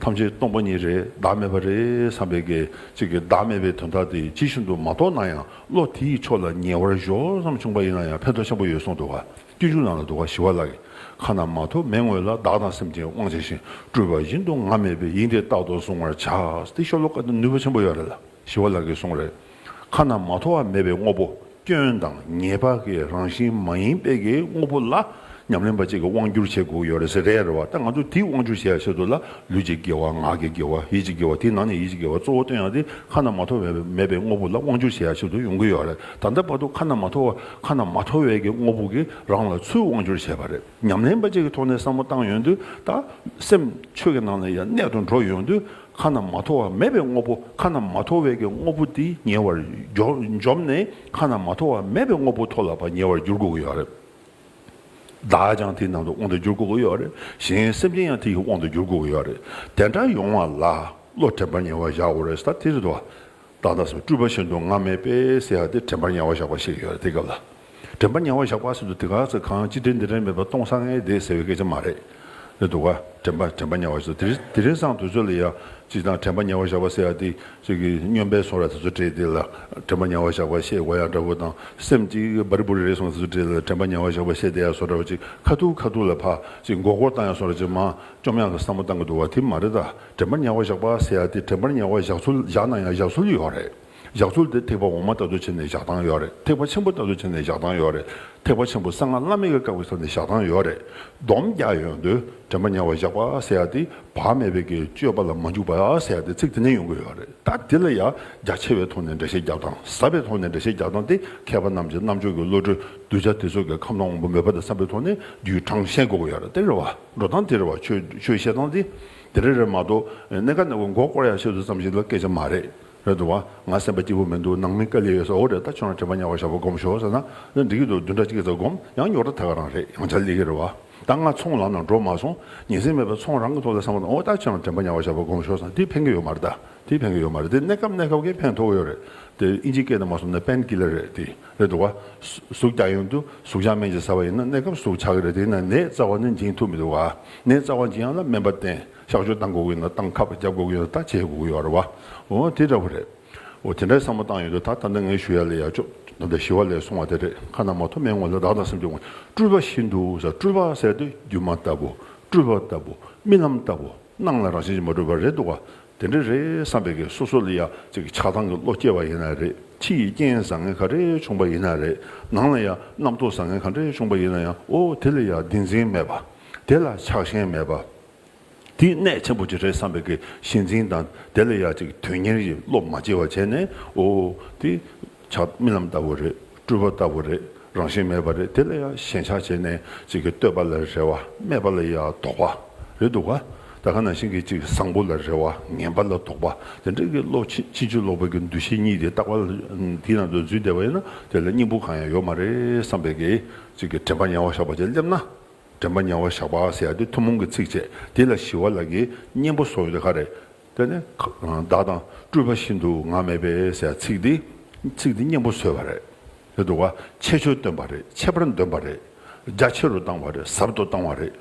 ཐམས་ཅད་སྟོང་པ་ཉིད་རེད། བདག་མེད་པ་རེད་བསམ་པའི་གི་ཅིག་གི་བདག་མེད་པའི་དོན་དག་དེ་ཇི་བཞིན་དུ་མ་རྟོགས་ན་ཡང་བློ་དེའི་ཕྱོགས་ལ་ཉེ་བར་ཞོག་ཙམ་བྱུང་པ་ཡིན་ན་ཡང་ཕན་ཐོགས་ཆེན་པོ་ཡོད་གསུངས་འདུག་ག་སྤྱོད་འཇུག་ནང་ལ་འདུག་ག་ཞི་བ་ལྷ་གིས། ཁ་ན་མ་ཐོ་མེད་སྔོན་ལ། བདག་དང་སེམས་ཀྱི་དབང་བྱས་ཤིང་། སྤྲུལ་པ་བཞིན་དུ་ང་མེད་པས། ཡིན་ཏེ་རྟག་ཏུ་གཟུང་བར་བྱ། དེ་ཤོ་ལོ་ཀ་དེ་ནུས་པ་ཆེན་པོ་ཡོད་རེད་ལ། ཞི་བ་ལྷ་གིས་གསུངས་རེད། ཁ་ན་མ་ཐོ་བ་མེད་པའི་དངོས་པོ། སྐྱོན་དང་ཉེས་པ་གི་རང་བཞིན་མ་ཡིན་པའི་གི་དངོས་པོ་ལ་ཉམས་ལེན་པ་ཅིག་གིས་དབང་བསྒྱུར་བྱེད་དགོས་ཡོད་རེད་ཟེར་རེད་རེད་བ། ད་ང་ཚོས་དེའི་དབང་བསྒྱུར་བྱེད་ཡ་ཆེད་དུ་ལ་ལུས་ཀྱི་དགེ་བ། ངག་གི་དགེ་བ། ཡིད་ཀྱི་དགེ་བ། དེའི་ནང་ནས་ཡིད་ཀྱི་དགེ་བ་གཙོ་བོ་བཏོན་ཡ་དེ་ཁ་ན་མ་ཐོ་བ་མེད་པའི་དངོས་པོ་ལ་དབང་བསྒྱུར་བྱེད་ཡ་ཆེད་དུ་ཡོང་གི་ཡོད་རེད། ད་ལྟ་བར་དུ་ཁ་ན་མ་ཐོ་བ། ཁ་ན་མ་ཐོ་བའི་གི་དངོས་པོ་གིས་རང་ལ་ཚུར་དབང་བསྒྱུར་བྱས་པ་རེད། ཉམས་ལེན་པ་ཅིག་གི་ཐོག་ནས་བསམ་བློ་བཏང་ཡོང་དུས་ད་སེམས་ཆོས་ཀྱི་ནང་ལ་ཡང་གནད་དུ་འགྲོ་ཡོང་དུས། ཁ་ན་མ་ཐོ་བ་མེད་པའི་དངོས་པོ། ཁ་ན་མ་ཐོ་བའི་གི་དངོས་པོ་དེ་ཉེ་བར་འཇོམ་འཇོམས་ནས་ཁ་ན་མ་ཐོ་བ་མེད་པའི་དངོས་པོ་ཐོག་ལ་ཕར་ཉེ་བར་འགྱུར་དགོས་ཀྱི་ཡོད་རེད། བདག་ཀྱང་དེའི་ནང་དུ་དབང་དུ་འགྱུར་དགོས་ཀྱི་ཡོད་རེད། གཞན་སེམས་ཅན་ཡང་དེ་ཡི་དབང་དུ་འགྱུར་དགོས་ཀྱི་ཡོད་རེད། དེ་འདྲ་ཡོང་བ་ལ་བློ་དྲན་པར་ཉེ་བར་བཞག་དགོས་རེད་ཟེར། ད་དེ་རེད་དོ། བདག་དང་སེམས། སྤྲུལ་པ་བཞིན་དུ་ང་མེད་པས་ཟེར་ཡ་དེ་དྲན་པར་ཉེ་བར་བཞག་པ་ཞིག་ཡོད་རེད། དེ་སྐབས་ལ། དྲན་པ་ཉེ་བར་བཞག་པ་ཟེར་དུས་དེ་ག་ཚོད་གང་ཅི་དྲན་འདི་དྲན་མེད་པ་སྟོང་སང་ངེ་བསྡད་ཟེར་བའི་སྐད་ཆ་མ་རེད། རེད་འདུག་ག་དྲན་པ་དྲན་པ་ཉེ་བར་བཞག་དེ་རིང་དེ་རིང་སང་དུས་ཚོད་ལ་ཡ་ཅིག་དང་དྲན་པ་ཉེ་བར་བཞག་པ་ཟེར་ཡ་དེ་ཅིག་གི་སྨྱོན་པའི་བཟོ་འདྲ་དེ་ཚོ་བྲིས་དེ་ལ་དྲན་པ་ཉེ་བར་བཞག་པ་བཤད་དགོས་ཡ་འདྲ་བོ་དང་། སེམས་ཅིག་སྦ་རི་སྦུ་རི་རེད་སོང་དེ་ཚོ་བྲིས་ལ་དྲན་པ་ཉེ་བར་བཞག་པ་བཤད་བསྡད་ཡ་བཟོ་འདྲ་བོ་ཅིག་ཁ་ཐུག་ཁ་ཐུག་ལ་ཕ་ཅིག་མགོ་སྐོར་བཏང་ཡ་བཟོ་འདྲ་ཅིག་མ་བཅོམ་ཡག་གི་བསམ་བློ་བཏང་གི་འདུག་བ། དེ་མ་རེད་ད། དྲན་པ་ཉེ་བར་བཞག་པ་ཟེར་ཡ་དེ་དྲན་པ་ཉེ་བར་བཞག་ཚུལ་བཞག་ན་ཡང་བཞག་ཚུལ་ཡོད་རེད། བཞག་ཚུལ་དེ་ཐེག་པ་འོག་མ་ལྟ་བུ་བྱས་ནས་བཞག་སྟངས་ཡོད་རེད། ཐེག་པ་ཆེན་པོ་ལྟ་བུ་བྱས་ནས་བཞག་སྟངས་ཡོད་རེད། ཐེག་པ་ཆེན་པོ་གསང་སྔགས་བླ་མེད་ཀྱི་བཀའ་བའི་ཐོག་ནས་བཞག་སྟངས་ཡོད་རེད། སྡོམ་རྒྱག་ཡོང་དུས་དྲན་པ་ཉེ་བར་བཞག་པ་ཟེར་ཡ་དེ་བག་མེད་པའི་གི་སྤྱོད་པ་ལ་མ་འཇུག་པ་ཟེར་ཡ་དེ་ཚིག་དེ་ནས་ཡོང་གི་ཡོད་རེད། ད་དེ་ལ་ཡང་རྒྱ་ཆེ་བའི་ཐོག་ནས་འགྲེལ་བཤད་རྒྱག་སྟངས། ཟབ་པའི་ཐོག་ནས་འགྲེལ་བཤད་རྒྱག་སྟངས་དེ་མཁས་པ་རྣམས་ཀྱི་རྣམ་དཔྱོད་ཀྱི་བློ་གྲོས། གདུལ་བྱ་དེ་ཚོ་གི་ཁམས་སྣང་དབང་པོ་མོས་པ་དང་འཚམ་པའི་ཐོག་ནས་རྒྱུད་དྲངས་ཤེས་དགོས་ཀྱི་ཡོད་རེད། དེ་རེད་བ། འགྲོ་སྟངས་དེ་རེད་བ། ཆོས་ཆོས་བཤད་སྟངས་དེ་དེ་རེ་རེ་མ་གཏོགས། གནས་སྐབས་ནས་མགོ་སྐོར་ཡག་ཆེད་དུ་ཙམ་ཞིག་ལ་སྐད་ཆ་མ་རེད། རེད་འདུག་བ། ང་སེམས་པ་སྐྱིད་པོ་མི་འདུག་ནང་མི་དཀའ་ལས་ཡོད་ས། འོ་རེད། ད་ཁྱོད་རང་དྲན་པ་ཉེ་བར་བཞག་པ་སྒོམ་ཤོག་ཟེར་ན་འདི་འགྲིག་གི་འདུག་བདུན་ཕྲག་གཅིག་ཙམ་སྒོམ། ཡང་རྙོག་དྲ་དེ་ག་རང་རེད། ཡང་ཆ་ལས་ཀྱི་རེད་བ། ད་ང་ཚོང་ལམ་ནང་འགྲོ་མ་སོང་། ཉིན་མཚན་མེད་པར་ཚོང་རང་གི་ཐོག་ལ་བསམ་བློ་བཏང་། འོ་ད་ཁྱོད་རང་དྲན་པ་ཉེ་བར་བཞག་པ་སྒོམ་ཤོག་ཟེར་ན་དེ་ཕན་གི་ཡོད་མ་རེད། ད་དེ་ཕན་གི་ཡོད་མ་རེད། དེ་གནས་སྐབས་གནས་སྐབས་ཀྱི་ཕན་ཐོགས་ཡོད་རེད། དེ་ཨིན་ཇིའི་སྐད་དུ་མ་སོང་ན་པེན་ཀི་ལར་རེད། དེ་རེད་འདུག་བ། ཟུག་རྒྱག་ཡོང་དུས་ཟུག་རྒྱག་སྨན་ཅིག་ཟ་བ་ཡིན་ན་གནས་སྐབས་ཟུག་ཆགས་ཀྱི་རེད། དེ་ཡིན་ན་ནད་རྩ་བ་ནས་འབྱིན་ཐུབ་མི་འདུག་བ། ནད་རྩ་བ་འབྱིན་ཡག་ལ་སྨན་པ་བསྟེན། གཤག་བཅོས་བཏང་དགོས་ཀྱི་ཡོད་ན་བཏང་། ཁབ་རྒྱབ་དགོས་ཀྱི་ཡོད་ན་ད་བྱེད་དགོས་ཀྱི་ཡོད་རེད་བ། འོ་དེ་འདྲ་བོ་རེད། འོ་དེ་འདྲའི་བསམ་བློ་བཏང་ཡོང་དུས་ད་ད་ལྟ་ངས་ཞུ་ཡ་ལ་ཡ་ཅོ། ད་ལྟ་ཞི་བ་ལྷས་གསུངས་པ་དེ་རེད། ཁ་ན་མ་ཐོ་མེད་སྔོན་ལ། བདག་དང་སེམས་ཀྱི་དབང་། སྤྲུལ་པ་བཞིན་དུ་ཟེར། སྤྲུལ་པ་ཟེར་དུས་སྒྱུ་མ་ལྟ་བུ། སྤྲུལ་པ་ལྟ་བུ། རྨི་ལམ་ལྟ་བུ། སྣང་ལ་རང་བཞིན་གྱིས་མ་གྲུབ་པ་རེད་འདུག་བ། དེ་འདྲ་རེད་བསམ་པའི་གི་སོ་སོ་ལ་ཡ་ཅིག་ཆགས་སྡང་གི་བློ་སྐྱེ་བ་ཡིན་ན་རེད། ཕྱི་ཡི་རྐྱེན་བཟང་ངན་ག་རེ་བྱུང་པ་ཡིན་ན་རེད། ནང་ལ་ཡ་རྣམ་རྟོག་བཟང་ངན་ག་རེ་བྱུང་པ་ཡིན་ན་ཡང་། འོ་དེ་ལ་ཡ་བདེན་འཛིན་མེད་པ། དེ་ལ་ཆགས་ཞེན་མེད་པ། དེ་གནད་ཆེན་པོ་ཅིག་རེད་བསམ་པའི་གི་གཞི་འཛིན་དང་། དེ་ལ་ཡ་ཅིག་དོན་གཉེར་གྱི་བློ་མ་སྐྱེ་བ་བྱས་ནས། འོ་དེ་ཆགས་རྨི་ལམ་ལྟ་བུ་རེད། སྤྲུལ་པ་ལྟ་བུ་རེད། རང་བཞིན་མེད་པ་རེད། དེ་ལ་ཡ་ཞེན་ཆགས་བྱས་ནས་ཅིག་གི་བསྟོད་པ་ལ་རེ་བ། སྨད་པ་ལ་ཡ་དོགས་པ་རེད་འདུག་བ། ད་ག་ནང་བཞིན་གྱི་ཅིག་བཟང་པོ་ལ་རེ་བ། ངན་པ་ལ་དོགས་པ། དེ་འདྲ་གི་བློ་ཕྱིན་ཕྱིན་ཅི་ལོག་པའི་གི་འདུ་ཤེས་གཉིས་དེ་རྟག་པར་དེའི་ནང་དུ་འཛུལ་བསྡད་པ་ཡིན་ན་དེ་ལ་སྙིང་པོ་གང་ཡང་ཡོད་མ་རེད་བསམ་པའི་གི་ཅིག་གི་དྲན་པ་ཉེ་བར་བཞག་པ་ཅིག་སླེབས་ན། དྲན་པ་ཉེ་བར་བཞག་པ་ཟེར་ཡ་དེ་ཐུན་མོང་གི་ཚིག་བྱས། དེ་ལ་ཞི་བ་ལྷ་གིས་སྙན་པོ་བཟོ་ཡོད་དེ་ག་རེད། དེ་ནི་བདག་དང་སྤྲུལ་པ་བཞིན་དུ་ང་མེད་པས་ཟེར་ཡ་ཚིག་འདི། ཚིག་འདི་སྙན་པོ་བཟོས་པ་རེད། རེད་འདུག་བ། ཁྱད་ཆོས་སྟོན་པ་རེད། ཁྱད་པར་འདོན་པ་རེད། རྒྱ་ཆེ་རུ་བཏང་བ་རེད། ཟབ་ཏུ་བཏང་བ་རེད།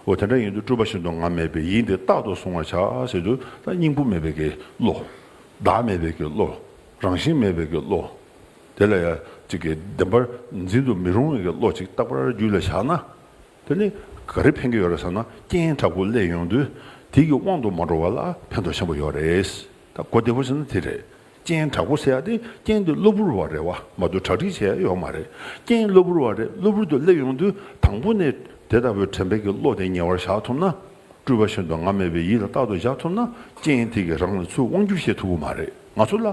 འོ་དེ་འདྲ་ཡིན་དུས་སྤྲུལ་པ་བཞིན་དུ་ང་མེད་པས། ཡིན་ཏེ་རྟག་ཏུ་གཟུང་བར་བྱ་ཟེར་དུས་ད་སྙིང་པོ་མེད་པའི་གི་བློ། བདག་མེད་པའི་གི་བློ། རང་བཞིན་མེད་པའི་གི་བློ། དེ་ལ་ཡ་ཅིག་གི་བདེན་པར་འཛིན་དུ་མི་རུང་བའི་གི་བློ་ཅིག་རྟག་པར་རྒྱུད་ལ་བཞག་ན། དེ་ནི་ ག་རེ་ཕན་གྱི་ཡོད་རེད་ཟེར་ན། རྐྱེན་དྲག་པོ་སླེབས་ཡོང་དུས་དེ་གི་དབང་དུ་མ་འགྲོ་བ་ལ་ཕན་ཐོགས་ཆེན་པོ་ཡོད་རེད། ད་གོ་བདེ་པོ་བྱས་ན་དེ་རེད། རྐྱེན་དྲག་པོ་ཟེར་ཡ་དེ་རྐྱེན་དེ་གློ་བུར་བ་རེད་བ། མ་གཏོགས་གྲ་སྒྲིག་བྱས་ཡ་ཡོད་མ་རེད། རྐྱེན་གློ་བུར་བ་རེད། གློ་བུར་དུ་སླེབས་ཡོང་དུས་དང་པོ་ནས་དེ་ལྟ་བུའི་དྲན་པའི་གི་བློ་དེ་ཉེ་བར་བཞག་ཐུབ་ན། སྤྲུལ་པ་བཞིན་དུ་ང་མེད་པའི་ཡིད་ལ་རྟག་ཏུ་བཞག་ཐུབ་ན། རྐྱེན་དེ་གིས་རང་ལ་ཚུར་དབང་སྒྱུར་བྱེད་ཐུབ་ཀྱི་མ་རེད། ང་ཚོ་ལ་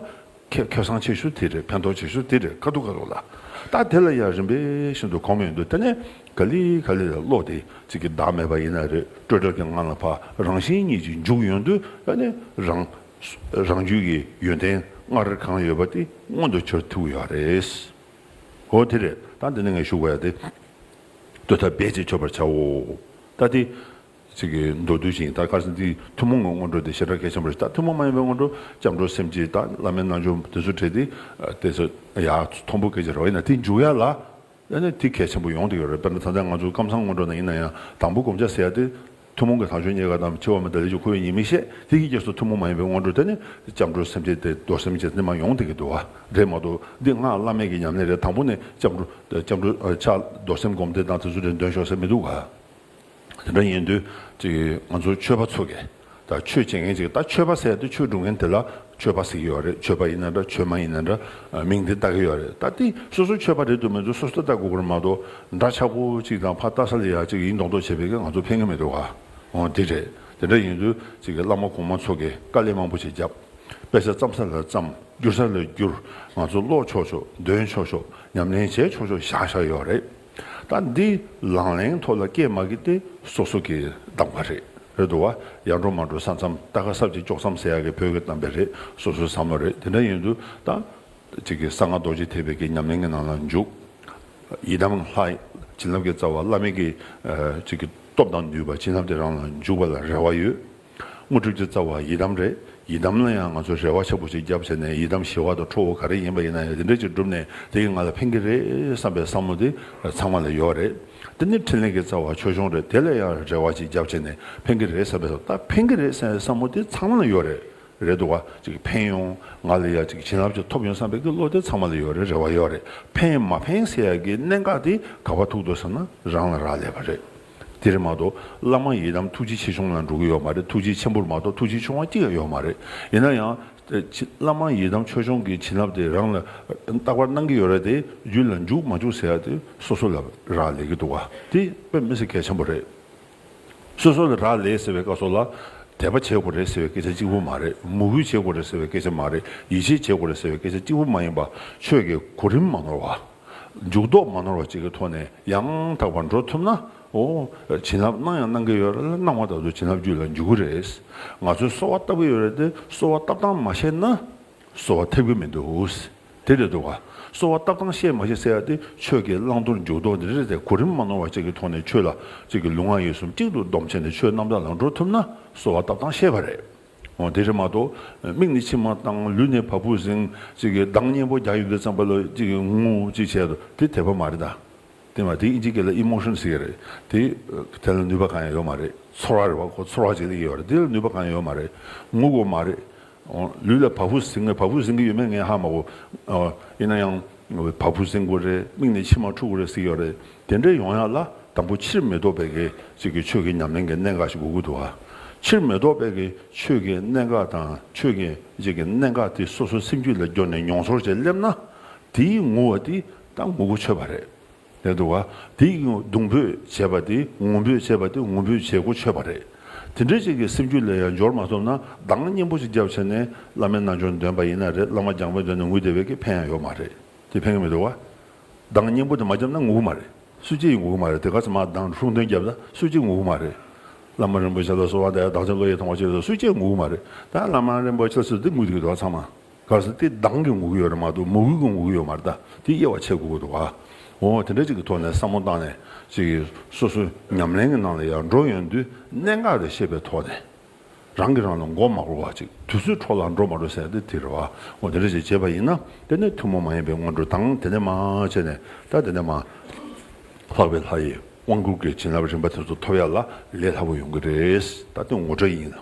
ཁེ་ཁེ་བཟང་ཆེ་ཤོས་དེ་རེད། ཕན་ཐོགས་ཆེ་ཤོས་དེ་རེད། ཁ་ཐུག་ཁ་ཐུག་ལ། ད་དེ་ལ་ཡང་རིམ་པས་བཞིན་དུ་གོམས་ཡོང་དུས། དེ་ནས་ག་ལེ་ག་ལེ་ལ་བློ་དེ་ཅིག་གི་བདག་མེད་པ་ཡིན་ན་རེད། སྤྲོས་བྲལ་གྱི་ངང་ལ་ཕར་རང་བཞིན་ཉིད་ཀྱིས་འཇུག་ཡོང་དུས། ཨ་ནི་རང་རང་རྒྱུད་ཀྱི་ཡོན་ཏན་སྔར་གང་ཡོད་པ་དེ་མངོན་དུ་གྱུར་ཐུབ་ཡོད་རེད། འོ་དེ་རེད། ད་འདི་ནས་ངས་ཞུ་དགོས་ཡ་དེ། བསྟོད་ཐབས་རྦད་ཅིག་མཆོད་པར་བྱའོ། ད་དེ་ཅིག་གི་མདོར་བསྡུས་ཤིག་ཡིན། ད་ག་རེ་ཟེར་ན། འདི་ཐུན་མོང་གི་སྔོན་འགྲོ་དེ་ཞེ་དྲག་གལ་ཆེན་པོ་རེད། ད་ཐུན་མོང་མ་ཡིན་པའི་སྔོན་འགྲོ། སྐྱབས་འགྲོ་སེམས་བསྐྱེད་དང་བླ་མའི་རྣལ་འབྱོར་དེ་ཚོ་བྲིས་ཏེ། དེ་ཚོ་ཡར་མཐོན་པོ་སྐད་ཆ་རེད་བ། ཡིན་ན་དེ་འཇུག་ཡ་ལ། ཨ་ནི་དེ་གལ་ཆེན་པོ་ཡོང་བསྡད་ཡོད་རེད། དཔེར་ན་ད་ལྟ་ང་ཚོ་ཀམ་ཚང་སྔོན་འགྲོ་ནང་ཡིན་ན་ཡང་། དང་པོ་སྒོམ་བྱ་ཟེར་ཡ་དེ་ཐུན་མོང་གི་དལ་འབྱོར་རྙེད་དཀའ་དང་འཆི་བ་མེད་པའི་བདེ་ལེགས་ཀྱི་ཁོ་བོས་ཉེས་དམིགས་བཤད། དེ་གི་རྗེས་སུ་ཐུན་མོང་མ་ཡིན་པའི་སྔོན་འགྲོ་དེ་ནི་སྐྱབས་འགྲོ་སེམས་བསྐྱེད་དེ་རྡོར་སེམས་བསྐྱེད་དེ་མར་ཡོང་བསྡད་ཀྱི་འདུག་བ། རེད་མ་གཏོགས་འདི་སྔགས་བླ་མེད་ཀྱི་ཉམས་ལེན་རེད། དང་པོ་ནས་སྐྱབས་འགྲོ་སྐྱབས་འགྲོ་ཕྱག་རྡོར་སེམས་སྒོམ་བཟླས་དང་དེ་ཚོ་རེ་འདོན་ཤོག་ཟེར་མི་འདུག་ག། དེ་འདྲ་ཡིན་དུས་ཅིག་ང་ཚོ་ཆོས་པ་ཚོ་གིས། ད་ཆོས་བྱེད་མཁན་ཅིག་ད་ཆོས་པ་ཟེར་དུས་ཆོས་སྒྲུབ་མཁན་དེ་ལ་ཆོས་པ་ཟེར་གྱི་ཡོད་རེད། ཆོས་པ་ཡིན་ན་འདྲ། ཆོས་མ་ཡིན་ན་འདྲ། མིང་དེ་བཏགས་ཀྱི་ཡོད་རེད། ད་དེ་སོ་སོ་ཆོས་པ་རེད་འདུག་མི་འདུག་སོ་སོ་ལྟ་དགོས་ཀྱི་རེད་མ་གཏོགས། འདྲ་ཆགས་པོ་ཅིག་དང་ཕར་ལྟ་ས་ལ་ཡ་ཅིག་ཡིན་མདོག་མདོག་བྱེད་པའི་གི་ང་ཚོ་ཕན་གྱི་མི་འདུག་ག། འོ་དེ་རེད། དེ་འདྲ་ཡིན་དུས་ཅིག་གི་བླ་མ་གོང་མ་ཚོ་གིས་དཀའ་ལས་མང་པོ་ཞིག་བརྒྱབ། དཔེ་ཆ་བརྩམ་ས་ལ་བརྩམས། བསྒྱུར་ས་ལ་བསྒྱུར། ང་ཚོ་ཀློག་ཆོག་ཆོག་འདོན་ཆོག་ཆོག་ཉམས་ལེན་བྱས་ཆོག་ཆོག་བཞག་བཞག་ཡོད་རེད། ད་འདི་ལག་ལེན་ཐོག་ལ་སྐྱེས་མ་གི་དེ་སོ་སོ་གི་བདག་པ་རེད། རེད་འདུག་བ། ཡར་འགྲོ་མར་འགྲོ་ས་མཚམས། རྟ་ཁ་སྲབ་ཅིག་ཅོག་མཚམས་ཟེར་ཡག་གི་བོད་ཀྱི་གཏམ་དཔེ་རེད། སོ་སོའི་བསམ་བློ་རེད། དེ་འདྲ་ཡིན་དུས་ད་ཅིག་གི་གསང་སྔགས་རྡོ་རྗེ་ཐེག་པའི་གི་ཉམས་ལེན་གྱི་ནང་ལ་འཇུག། ཡི་དམ་ལྷ། བྱིན་རླབས་ཀྱི་རྩ་བ་བླ་མའི་གི་ཨ་ཅིག་གི་སྟོབས་དང་ནུས་པ། བྱིན་རླབས་དེ་རང་ལ་འཇུག་པ་ལ་རེ་བ་ཡོད། དངོས་གྲུབ་ཀྱི་རྩ་བ་ཡི་དམ་རེད། ཡི་དམ་ལ་ཡང་ང་ཚོས་རེ་བ་ཆེན་པོ་ཞིག་བརྒྱབ་བྱས་ནས། ཡི་དམ་ཞི་བ་དང་ཁྲོ་བོ་ག་རེ་ཡིན་པ་ཡིན་ན་ཡང་དེ་འདྲ་ཅིག་བསྒྲུབས་ནས། དེ་གིས་ང་ལ་ཕན་གྱི་རེད་བསམ་པའི་བསམ་བློ་དེ་ཚང་མ་ལ་ཡོད་རེད། དེ་ནས་འཕྲིན་ལས་ཀྱི་རྩ་བ་ཆོས་སྐྱོང་རེད། དེ་ལ་ཡང་རེ་བ་ཅིག་བརྒྱབ་བྱས་ནས་ཕན་གྱི་རེད་བསམ་པའི། ད་ཕན་གྱི་རེད་བསམ་པའི་བསམ་བློ་དེ་ཚང་མ་ལ་ཡོད་རེད། རེད་འདུག་བ། ཅིག་ཕན་ཡོང་། ང་ལ་ཡང་ཅིག་བྱིན་རླབས་ཅིག་ཐོབ་ཡོང་བསམ་པའི་གི་བློ་དེ་ཚང་མ་ལ་ཡོད་རེད། རེ་བ་ཡོད་རེད། ཕན་མ་ཕན་ཟེར་ཡག་གི་གནད་འགག་དེ་ག་པར་ཐུག་འདུག་ཟེར་ན་རང་ལ་རག་ལས་པ་རེད། དེ་རེད་མ་གཏོགས་བླ་མ་ཡི་དམ་ཐུགས་རྗེ་ཆེ་ཆུང་ལ་འགྲོ་གི་ཡོད་མ་རེད། ཐུགས་རྗེ་ཆེན་པོར་མ་གཏོགས་ཐུགས་རྗེ་ཆུང་བ་གཅིག་ཀྱང་ཡོད་མ་རེད། ཡིན་ན་ཡང་། ཨེ། ཅི། བླ་མ་ཡི་དམ་ཆོས་སྐྱོང་གི་བྱིན་རླབས་དེ་རང་ལ་རྟག་པར་གནང་གི་ཡོད་རེད་དེ། རྒྱུད་ལ་འཇུག་མ་འཇུག་ཟེར་ཡ་དེ་སོ་སོ་ལ་རག་ལས་ཀྱི་འདུག་བ། དེ་དཔེ་མི་སྲིད་གལ་ཆེན་པོ་རེད། སོ་སོ་ལ་རག་ལས་ཟེར་བའི་སྐབས་སུ་ལ། དད་པ་བྱེད་དགོས་རེད་ཟེར་བའི་སྐད་ཆ་གཅིག་པུ་མ་རེད། མོས་གུས་བྱེད་དགོས་རེད་ཟེར་བའི་སྐད་ཆ་མ་རེད། ཡིད་ཆེས་བྱེད་དགོས་རེད་ཟེར་བའི་སྐད་ཆ་གཅིག་པུ་མ་ཡིན་པ། ཆོས་ཀྱི་གོ་རིམ་མ་ནོར་བ། འཇུག་ལྡོག་མ་ནོར་བ་ཅིག་གི་ཐོག་ནས་ཡང་དག་པར་འགྲོ་ཐུབ་ན། འོ། བྱིན་རླབས་གནང་ཡང་གནང་གི་ཡོད་རེད། གནང་བ་དང་དུ་བྱིན་རླབས་རྒྱུད་ལ་འཇུག་གི་རེད། ང་ཚོས་གསོལ་བ་བཏབ་ཀྱི་ཡོད་རེད་དེ། གསོལ་བ་བཏབ་སྟངས་མ་ཤེས་ན། གསོལ་བ་ཐེབས་ཀྱི་མི་འདུག། དེ་རེད་འདུག་ག། གསོལ་བ་བཏབ་སྟངས་ཤེས་མ་ཤེས་ཟེར་ཡ་དེ་ཆོས་ཀྱི་བླང་དོར་འཇུག་ལྡོག་འདི་རེད་དེ། གོ་རིམ་མ་ནོར་བ་ཅིག་གི་ཐོག་ནས་ཆོས་ལ་ཅིག་གི་ལུས་ངག་ཡིད་གསུམ་གཅིག་ཏུ་བསྡོམས་བྱས་ནས་ཆོས་རྣམ་དག་ལ་འགྲོ་ཐུབ་ན་གསོལ་བ་བཏབ་སྟངས་ཤེས་པ་རེད། འོ། དེ་རེད་མ་གཏོགས་མིག་ནས་མཆི་མ་བཏང་། ལུས་ནས་བ་སྤུ་ཟིང་། ཅིག་གི་གདངས་སྙན་པོ་རྒྱག་ཡོང་དུས་ཙམ་པ་ལ་ཅིག་གི་ངུ་ཅིག་བྱས་འདུག། དེ་དད་པ་མ་རེད་ད། དེ་མ། དེ་ཨིན་ཇི་སྐད་ལ་ཨི་མོ་ཤན་ཟེར་གྱི་རེད། དེ་དེ་ལ་ནུས་པ་གང་ཡང་ཡོད་མ་རེད། ཚོར་བ་རེད་བ། ཁོ་ཚོར་བ་ཅིག་སླེབས་ཀྱི་ཡོད་རེད། དེ་ལ་ནུས་པ་གང་ཡང་ཡོད་མ་རེད། ངུ་དགོས་མ་རེད། ཨོ། ལུས་ལ་བ་སྤུ་ཟིང་། བ་སྤུ་ཟིང་གི་ཡོད་མེད་ངས་ཧ་མ་གོ། ཨོ། ཡིན་ན་ཡང་བ་སྤུ་ཟིང་དགོས་རེད། མིག་ནས་མཆི་མ་འཁྲུག་དགོས་རེད་ཟེར་གྱི་ཡོད་རེད། དེ་འདྲ་ཡོང་ཡག་ལ་དང་པོ་ཕྱིར་མི་ལྡོག་པའི་གི་ཅིག་གི་ཆོས་ཀྱི་ཉམས་ལེན་གྱི་གནད་འགག་ཞིག་དགོས་ཀྱི་འདུག་ཨ། ཕྱིར་མི་ལྡོག་པའི་གི་ཆོས་ཀྱི་གནད་འགག་དང་ཆོས་ཀྱི་ཅིག་གི་གནད་འགག་དེ་སོ་སོའི་སེམས་རྒྱུད་ལ་འགྱུར་ནས་མྱོང་ཚོར་བྱས་སླེབས་ན། དེའི་ངུ་བ་དེ་ད་ངུ་དགོས་ཆོད་པ་རེད། རེད་འདུག་བ། དེ་གདུང་འབོད་བྱས་པ་དེ། ངུ་འབོད་བྱས་པ་དེ། ངུ་འབོད་བྱེད་སྒོ་ཆོད་པ་རེད། དེ་འདྲའི་ཅིག་གི་སེམས་རྒྱུད་ལ་ཡང་འབྱོར་མ་ཐུབ་ན། གདངས་སྙན་པོ་ཞིག་བརྒྱབ་བྱས་ནས་བླ་མའི་རྣལ་འབྱོར་འདོན་པ་ཡིན་ན་རེད། བླ་མ་རྒྱང་འབོད་འདོན་ནས་ངུས་བསྡད་པའི་གི་ཕན་ཡང་ཡོད་མ་རེད། དེ་ཕན་གི་མི་འདུག་བ། གདངས་སྙན་པོ་དེ་མ་བརྒྱབ་ན་ངུ་གི་མ་རེད། སུ་གཅིག་ངུ་གི་མ་རེད། དེ་ག་ཚོད་མར་གདངས་ཧྲུང་ཐུང་བརྒྱབ་ད་སུ་གཅིག་ངུ་གི་མ་རེད། བླ་མ་རིན་པོ་ཆེ་ལ་གསོལ་བ་འདེབས། བདག་ཅག་བློ་ཡི་ཐང་པ་ཅིག་ལ་སུ་གཅིག་ངུ་གི་མ་རེད། ད་བླ་མ་རིན་པོ་ཆེ་ལ་སུ་དེ་ངུ་བསྡད་ཀྱི་འདུག་བ། ཚང་མ། ག་ཟེར། དེ་གདངས་ཀྱིས་ངུ་གི་ཡོད་རེད་མ་གཏོགས་མོས་གུས་ཀྱིས་ངུ་གི་ཡོད་མ་རེད་ད། དེ་དབྱེ་བ་ཕྱེ་དགོས་ཀྱི་འདུག་ག། འོ། དེ་འདྲ་ཅིག་གི་ཐོག་ནས་བསམ་བློ་བཏང་ནས་ཅིག་གི་སོ་སོའི་ཉམས་ལེན་གྱི་ནང་ལ་ཡར་འགྲོ་ཡོང་དུས་གནད་འགག་དེ་ཤེས་པའི་ཐོག་ནས། རང་གིས་རང་ལ་མགོ་མ་སྒུར་བ་ཅིག། དུས་ཚོད་འཕྲོ་བརླག་འགྲོ་མ་འགྲོ་ཟེར་ཡ་དེ་དེ་རེད་བ། འོ། དེ་འདྲ་ཅིག་བྱས་པ་ཡིན་ན། དེ་ནས་ཐུན་མོང་མ་ཡིན་པའི་སྔོན་འགྲོ་དང་། དེ་ནས་མར་བྱས་ནས་ད་དེ་ནས་མར་ལྷག་པའི་ལྷ་ཡི་དབང་བསྐུར་གྱི་བྱིན་རླབས་རིམ་པ་དེ་ཚོ་ཐོབ་ཡ་ལ་ལས་སླ་པོ་ཡོང་གི་རེད། ད་དེ་ངོ་སྤྲོད་ཡིན།